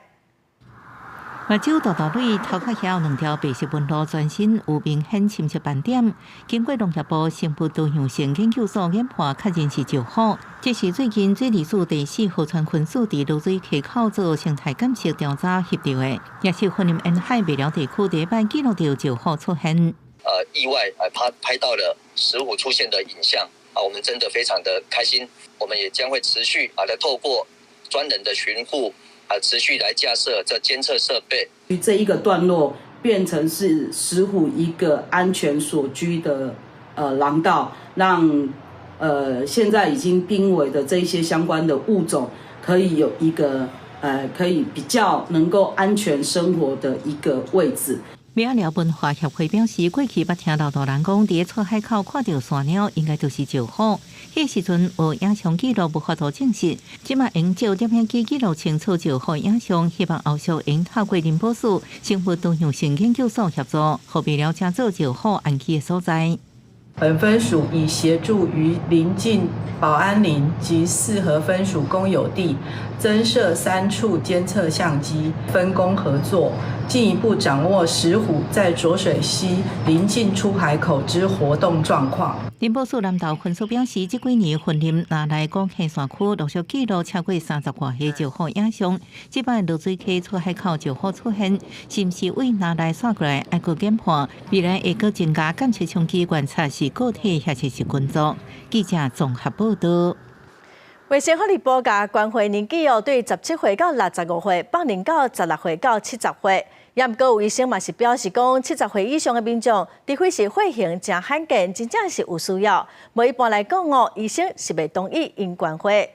目睭大大蕊頭殼遐有兩條白色紋路，全身有明顯深色斑點。經過農業部生物多樣性研究所研判，確認是石虎。這是最近水利署第四河川分署佇濁水溪口做生態監測調查翕著的，也是雲林沿海麥寮地區第一擺記錄著石虎出現。意外拍拍到了石虎出現的影像啊，我們真的非常的開心。我們也將會持續啊，來透過專人的巡護啊，持續來架設這監測設備。這一個段落變成是石虎一個安全所居的廊道，讓現在已經瀕危的這些相關的物種可以有一個可以比較能夠安全生活的一個位置。麥仔寮文化協會表示，過去捌聽老大人講，佇出海口看著山貓，應該就是石虎。彼時陣無影像記錄，無法度證實。這擺會借攝影機記錄清楚石虎影像，希望後續會透過林保署生物多樣性研究所協助，予麥寮成做石虎安居的所在。本分署已協助於鄰近保安林及四合分署公有地增設三處監測相機，分工合作，進一步掌握石虎在濁水溪鄰近出海口之活動狀況。林寶樹南投分署表示，這幾年雲林那麗古溪山區陸續記錄超過三十外个石虎影像，這擺濁水溪出海口石虎出現，是毋是對那麗徙過來？愛閣研判，未來會閣增加監測相機觀察是個體抑是群族。記者綜合報道。衛生福利部共捐血年紀哦，對17歲到65歲，放寬到16歲到70歲。也毋過有醫生嘛是表示講，70歲以上的民眾，除非是血型誠罕見，真正是有需要。無一般來講哦，醫生是袂同意𪜶捐血。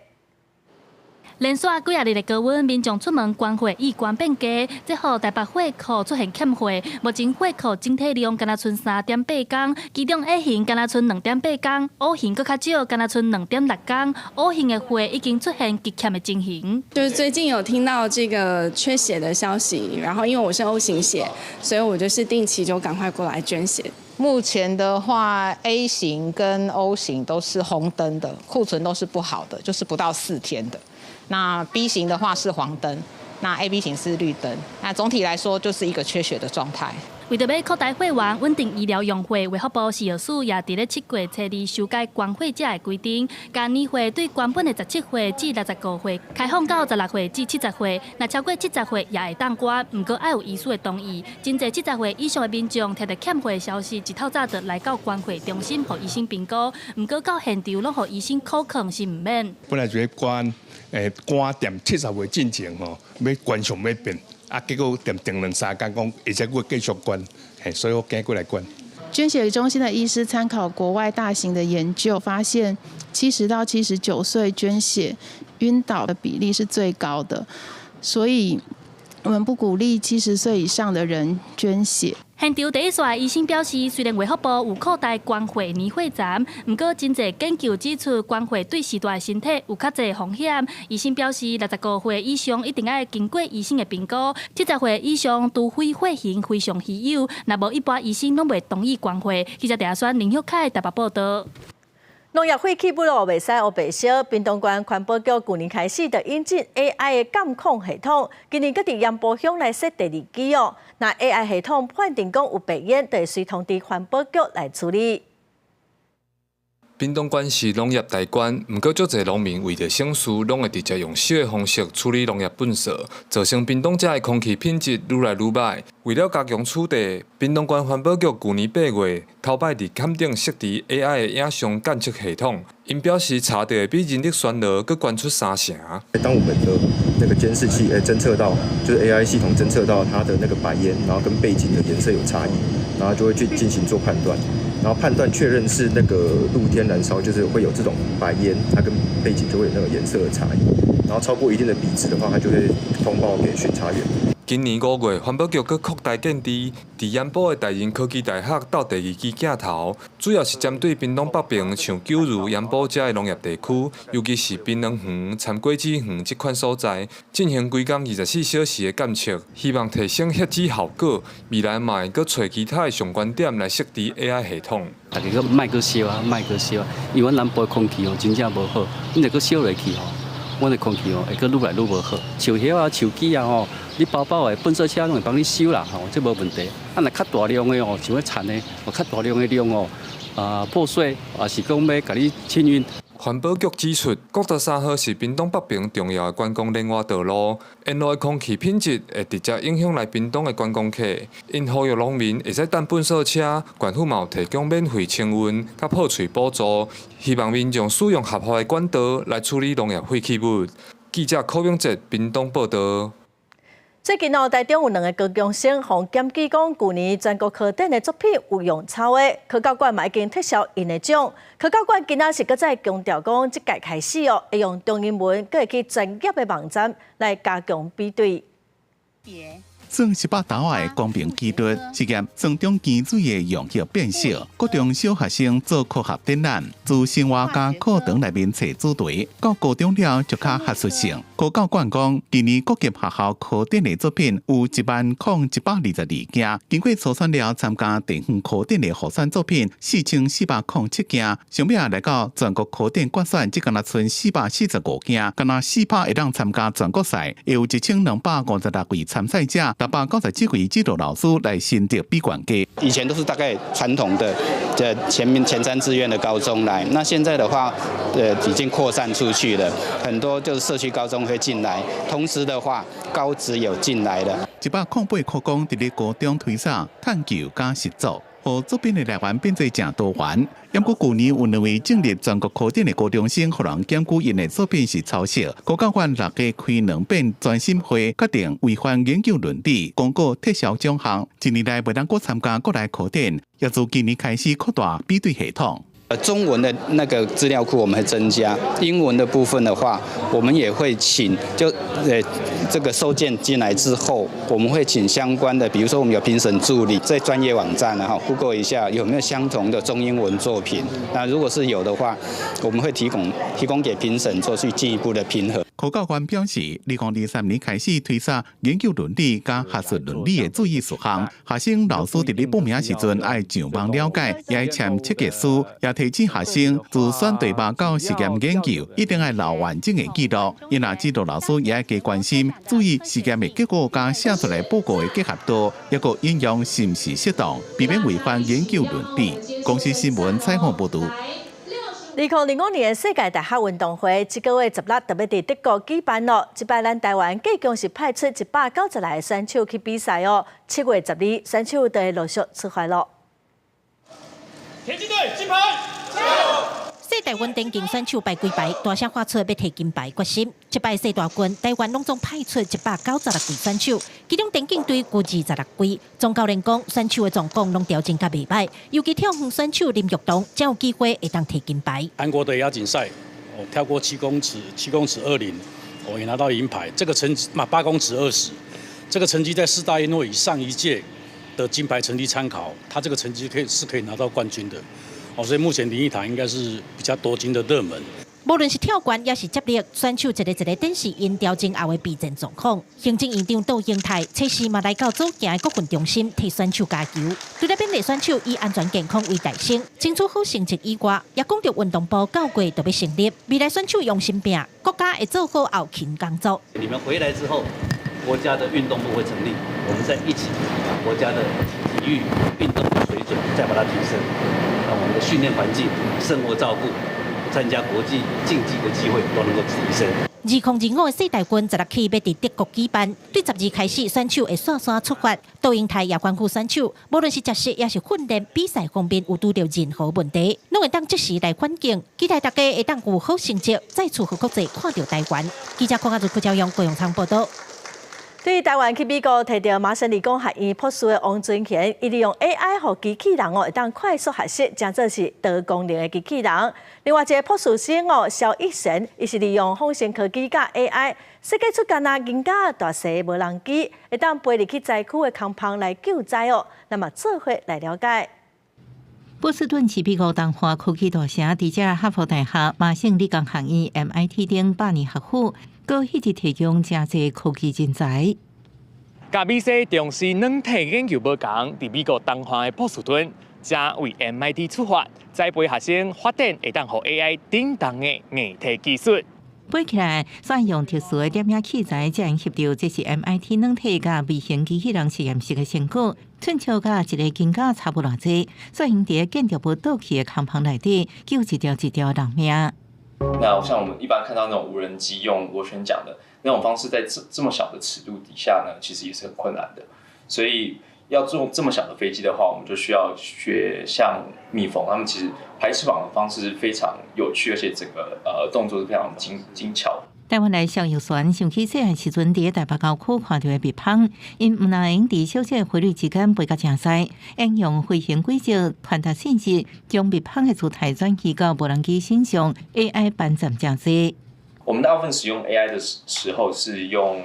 連續幾仔日的高溫，民眾出門捐血意願變低，這予台北血庫出現欠血。目前血庫整體量敢若賰3.8工，其中 A 型敢若賰2.8工，O 型閣較少，敢若賰2.6工。O 型的血已經出現極欠的情形。就是最近有聽到這個缺血的消息，然後因為我是 O 型血，所以我就是定期就趕快過來捐血。目前的話，A 型跟 O 型都是紅燈的，庫存都是不好的，就是不到4天的。那 B 型的話是黃燈，那 AB 型是綠燈。那總體來說就是一個缺血的狀態。為著欲擴大血源，穩定醫療用血，衛福部食藥署也佇咧7月初二修改捐血者的規定，將年歲對原本的17歲至65歲開放到16歲至70歲。若超過70歲也會當捐，毋過愛有醫師的同意。真濟70歲以上的民眾聽著欠血消息，一透早就來到捐血中心，予醫生評估。毋過到現場攏予醫生口勸是毋免。本來就欲捐，趕踮70歲進前吼，欲捐上欲變。啊，結果踮等兩三工，講會使閣繼續捐，嘿，所以我趕過來捐。捐血中心的醫師參考國外大型的研究，發現70到79歲捐血暈倒的比例是最高的，所以我們不鼓勵70歲以上的人捐血。現場第一線醫生表示，雖然衛福部有擴大捐血年歲層，毋過真濟研究指出，捐血對序大的身體有較濟風險。醫生表示，65歲以上一定愛經過醫生的評估，70歲以上除非血型非常稀有，若無一般醫生攏袂同意捐血。記者鄭選林玉凱台北報道。農業廢棄物哦，袂使烏白燒。屏東縣環保局舊年開始就引進 AI 的監控系統，今年閣佇鹽埔鄉來設第二機哦。若 AI 系統判定講有白煙，就會隨通知環保局來處理。屏東縣是農業大縣，毋過足濟農民為著省事，攏會直接用燒的方式處理農業糞埽，造成屏東遮的空氣品質愈來愈䆀。為了加強取締，屏東縣環保局舊年8月頭擺佇崁頂設置 AI 的影像監測系統，𪜶表示查著的比人力巡邏閣懸出三成。當我們的那個監視器偵測到，就是 AI 系統偵測到它的那個白煙，然後跟背景的顏色有差異，然後就會去進行做判斷。然後判斷確認是那個露天燃燒，就是會有這種白煙，它跟背景就會有那個顏色的差異。然後超過一定的比值的話，它就會通報給巡查員。今年5月，環保局閣擴大建置，佇鹽埔的大仁科技大學鬥第二支鏡頭，主要是針對屏東北爿像九如、鹽埔遮的農業地區，尤其是檳榔園、蠶果子園這款所在，進行規工24小時的監測，希望提升遏止效果。未來嘛會閣揣其他的相關點來設置 AI 系統。逐家閣莫閣燒啊，莫閣燒啊，因為阮南部的空氣哦，真正無好，你若閣燒落去吼，阮的空氣哦會閣愈來愈無好。樹葉啊、樹枝啊吼，你包包的糞掃車攏會幫你收啦，吼，這無問題。啊，若較大量的哦，像彼田的，較大量的量哦，啊破碎，抑是講欲共你清運。環保局指出，國道3號是屏東北爿重要的觀光連外道路，沿路的空氣品質會直接影響來屏東的觀光客。𪜶呼籲農民會使等糞掃車，縣府嘛有提供免費清運、佮破喙補助，希望民眾使用合法的管道來處理農業廢棄物。記者柯永哲屏東報道。最近哦，台中有兩个高中生予檢舉講，舊年全國科展的作品有用抄的，科教館嘛已經撤銷𪜶的獎。科教館今仔是閣再強調講，這屆開始哦，會用中英文，閣會去專業的網站來加強比對。算18斗的光明機率，實驗酸中鹹水的溶液變色。國中小學生做科學展覽，自生活佮課堂內面揣主題，到高中了就較學術性。科教館講，今年各級學校科展的作品有10,122件，經過初選了參加地方科展的候選作品4407件，上尾來到全國科展決選，只干焦賰445件，干焦4%會當參加全國賽，會有1256位參賽者，697位指導老師來審定比懸低。以前都是大概傳統的，這前面前三志願的高中來，那現在的話，已經擴散出去了，很多就是社區高中會進來，同時的話，高職有進來了。108箍講佇咧高中推廣探究佮實作，予作品的來源變做誠多元。毋過舊年有兩位進入全國科展的高中生，予人檢舉𪜶的作品是抄襲。科教館六月開兩遍全審會，決定違反研究倫理，公告撤銷獎項。一年內袂當閣參加國內科展，也自今年開始擴大比對系統。中文的那個資料庫我們會增加，英文的部分的話，我們也會請就這個收件進來之後，我們會請相關的，比如說我們有評審助理在專業網站，然後 Google 一下有沒有相同的中英文作品。那如果是有的話，我們會提供給評審做去進一步的評核。科教館表示，2023年開始推廣研究倫理佮學術倫理的注意事項，學生老師佇咧報名時陣愛上網了解，也愛簽切結書，也提醒學生自選題目到實驗研究，一定愛留完整的記錄。𪜶若指導老師也愛加關心，注意實驗的結果佮寫出來報告的結合度，抑閣引用是毋是適當，避免違反研究倫理。公視新聞採訪報導。2025年的世界大學運動會，這個月16就欲佇德國舉辦囉。這擺咱台灣計共是派出196個選手去比賽哦。7月12，選手就會陸續出發囉。田徑隊金牌，加油！世大運田徑選手排幾排，大聲喊出欲提金牌決心。這擺世大運，台灣攏總派出196位選手，其中田徑隊有26位。總教練講，選手的狀況攏調整甲袂䆀，尤其跳遠選手林育棠，才有機會會當提金牌。韓國的亞錦賽，我跳過七公尺，7公尺20，我也拿到銀牌。這個成績嘛，8公尺20，這個成績在世大運會以上一屆的金牌成績參考，他這個成績可以是可以拿到冠軍的。哦，所以目前林奕堂應該是比較奪金的熱門。無論是跳懸抑是接力，選手一个一个展示𪜶調整後的備戰狀況。行政院長杜英泰測試嘛來到左營的國訓中心替選手加油。除了勉勵選手以安全健康為大先，爭取好成績以外，也講著運動部九月就欲成立，未來選手用心拼，國家會做好後勤工作。你們回來之後，國家的運動部會成立，我們再一起把國家的體育運動的水準再把它提升，讓我們的訓練環境、生活照顧、參加國際競技的機會都能夠提升。2025的世大運16起欲佇德國舉辦，對12開始選手會紲紲出發。杜英泰也關注選手，無論是食食抑是訓練比賽方面有拄著任何問題，攏會當即時來反映。期待大家會當有好成績，再次予國際看著台灣。記者鄺阿如、柯昭陽、郭永昌報導。對台灣去美國提著麻省理工學院博士的王尊賢，伊利用 AI 予機器人哦，會當快速學習，成做是多功能的機器人。另外一个博士生哦，蕭奕賢，伊是利用仿生科技佮 AI 設計出敢若銀夾大細無人機，會當飛入去災區的空縫來救災哦。那麼做伙來了解。波士頓是美國東岸科技大城，佇遮哈佛大學、麻省理工學院 MIT 等百年學府，閣一直提供誠濟科技人才。佮美西重視軟體研究無仝，佇美國東岸的波士頓，正為 MIT 出發，栽培學生發展會當予 AI 頂動的硬體技術。飛起來，煞用特殊的攝影器材，才能翕著這是 MIT 軟體佮微型機器人實驗室的成果。寸尺佮一个金夾差無偌濟，煞用佇建築物倒去的空縫內底救一條一條人命。那像我們一般看到那種無人機用螺旋槳的那種方式，在這麼小的尺度底下呢，其實也是很困難的。所以要做這麼小的飛機的話，我們就需要學像蜜蜂，他們其實排翅膀的方式是非常有趣，而且整個動作是非常精巧。台灣來蕭奕璇想起細漢時陣佇台北郊區看著的蜜蜂，𪜶毋但會用佇小小的頻率之間飛甲誠駛，應用飛行軌跡傳達信息，將蜜蜂的姿態轉移到無人機身上，AI 幫助誠濟。我們大部分使用 AI 的時候是用，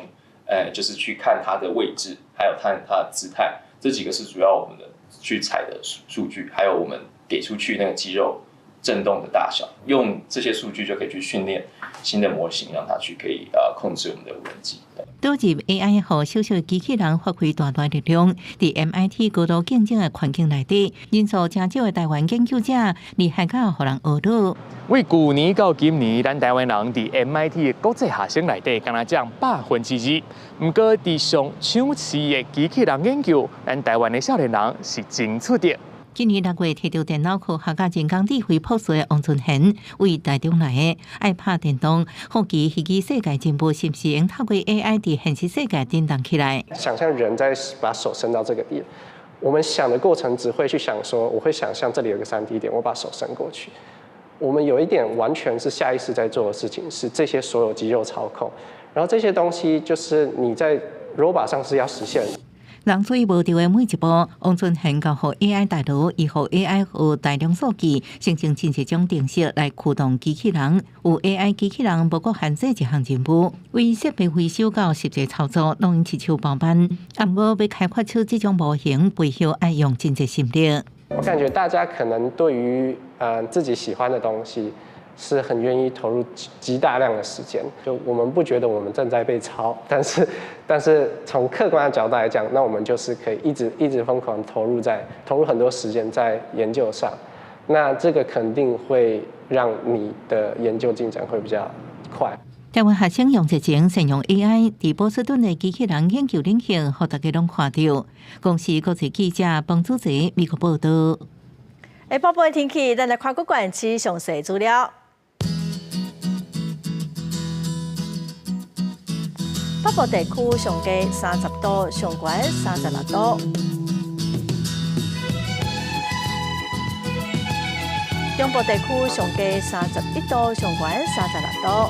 就是去看它的位置，還有看它的姿態，這幾個是主要我們的去採的數據，還有我們給出去那個肌肉震動的大小，用這些數據就可以去訓練新的模型，讓它去可以控制我們的無人機。導入 AI 予小小機器人發揮大大力量，佇 MIT 高度競爭的環境內底，人數誠少的台灣研究者厲害到予人呵咾。為舊年到今年，咱台灣人佇 MIT 的國際學生內底，敢若佔2%。毋過，佇上搶市的機器人研究，咱台灣的少年人是真出色。今年6月提著電腦科學佮人工智慧博士的王春賢，為台中來的，愛拍電動，好奇虛擬世界進步是毋是會透過 AI 佇現實世界震動起來。想象人在把手伸到這個點，我們想的過程只會去想說，我會想象這裡有個3D 點，我把手伸過去。我們有一點完全是下意識在做的事情，是這些所有肌肉操控，然後這些東西就是你在 robot 上是要實現的。人水無著的每一步，王春賢交予 AI 大腦，伊予 AI 學大量數據，生成真濟種程式來驅動機器人。有 AI 機器人無閣限制一項任務，為設備維修到實際操作，攏用親手包辦。啊，毋過欲開發出這種模型，背後愛用真濟心力。我感覺大家可能對於自己喜歡的東西，是很願意投入極大量的時間。就我們不覺得我們正在被抄，但是從客觀的角度來講，那我們就是可以一直一直瘋狂投入很多時間在研究上。那這個肯定會讓你的研究進展會比較快。台灣學生用熱情善用 AI，佇波士頓的機器人研究領域，予大家攏看著。公視國際記者幫主持美國報道。下晡的天氣，咱來看各縣市詳細資料。北部地區上低30度，上懸36度。中部地區上低31度，上懸36度。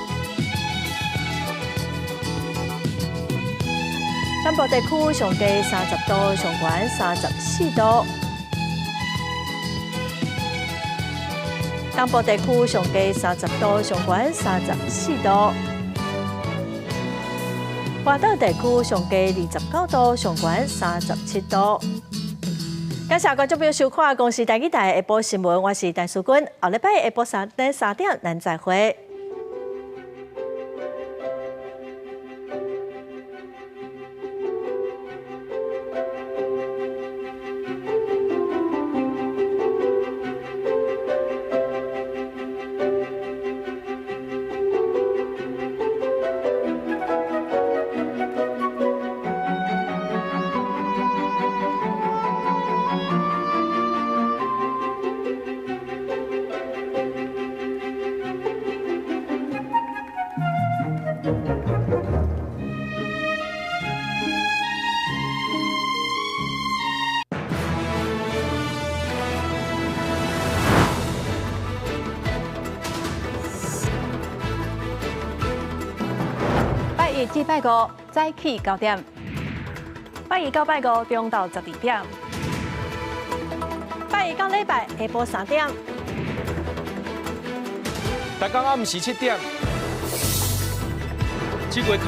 南部地區上低30度，上懸34度。東部地區上低30度，上懸34度。外島地區上低29度，上懸37度。感謝觀眾朋友收看《公視台語台》下晡新聞，我是陳淑君。後禮拜下晡3點，咱再會。拜一至拜五早起9點，拜一到拜五中晝12點，拜一到禮拜下晡3點，逐工暗時7點，這月。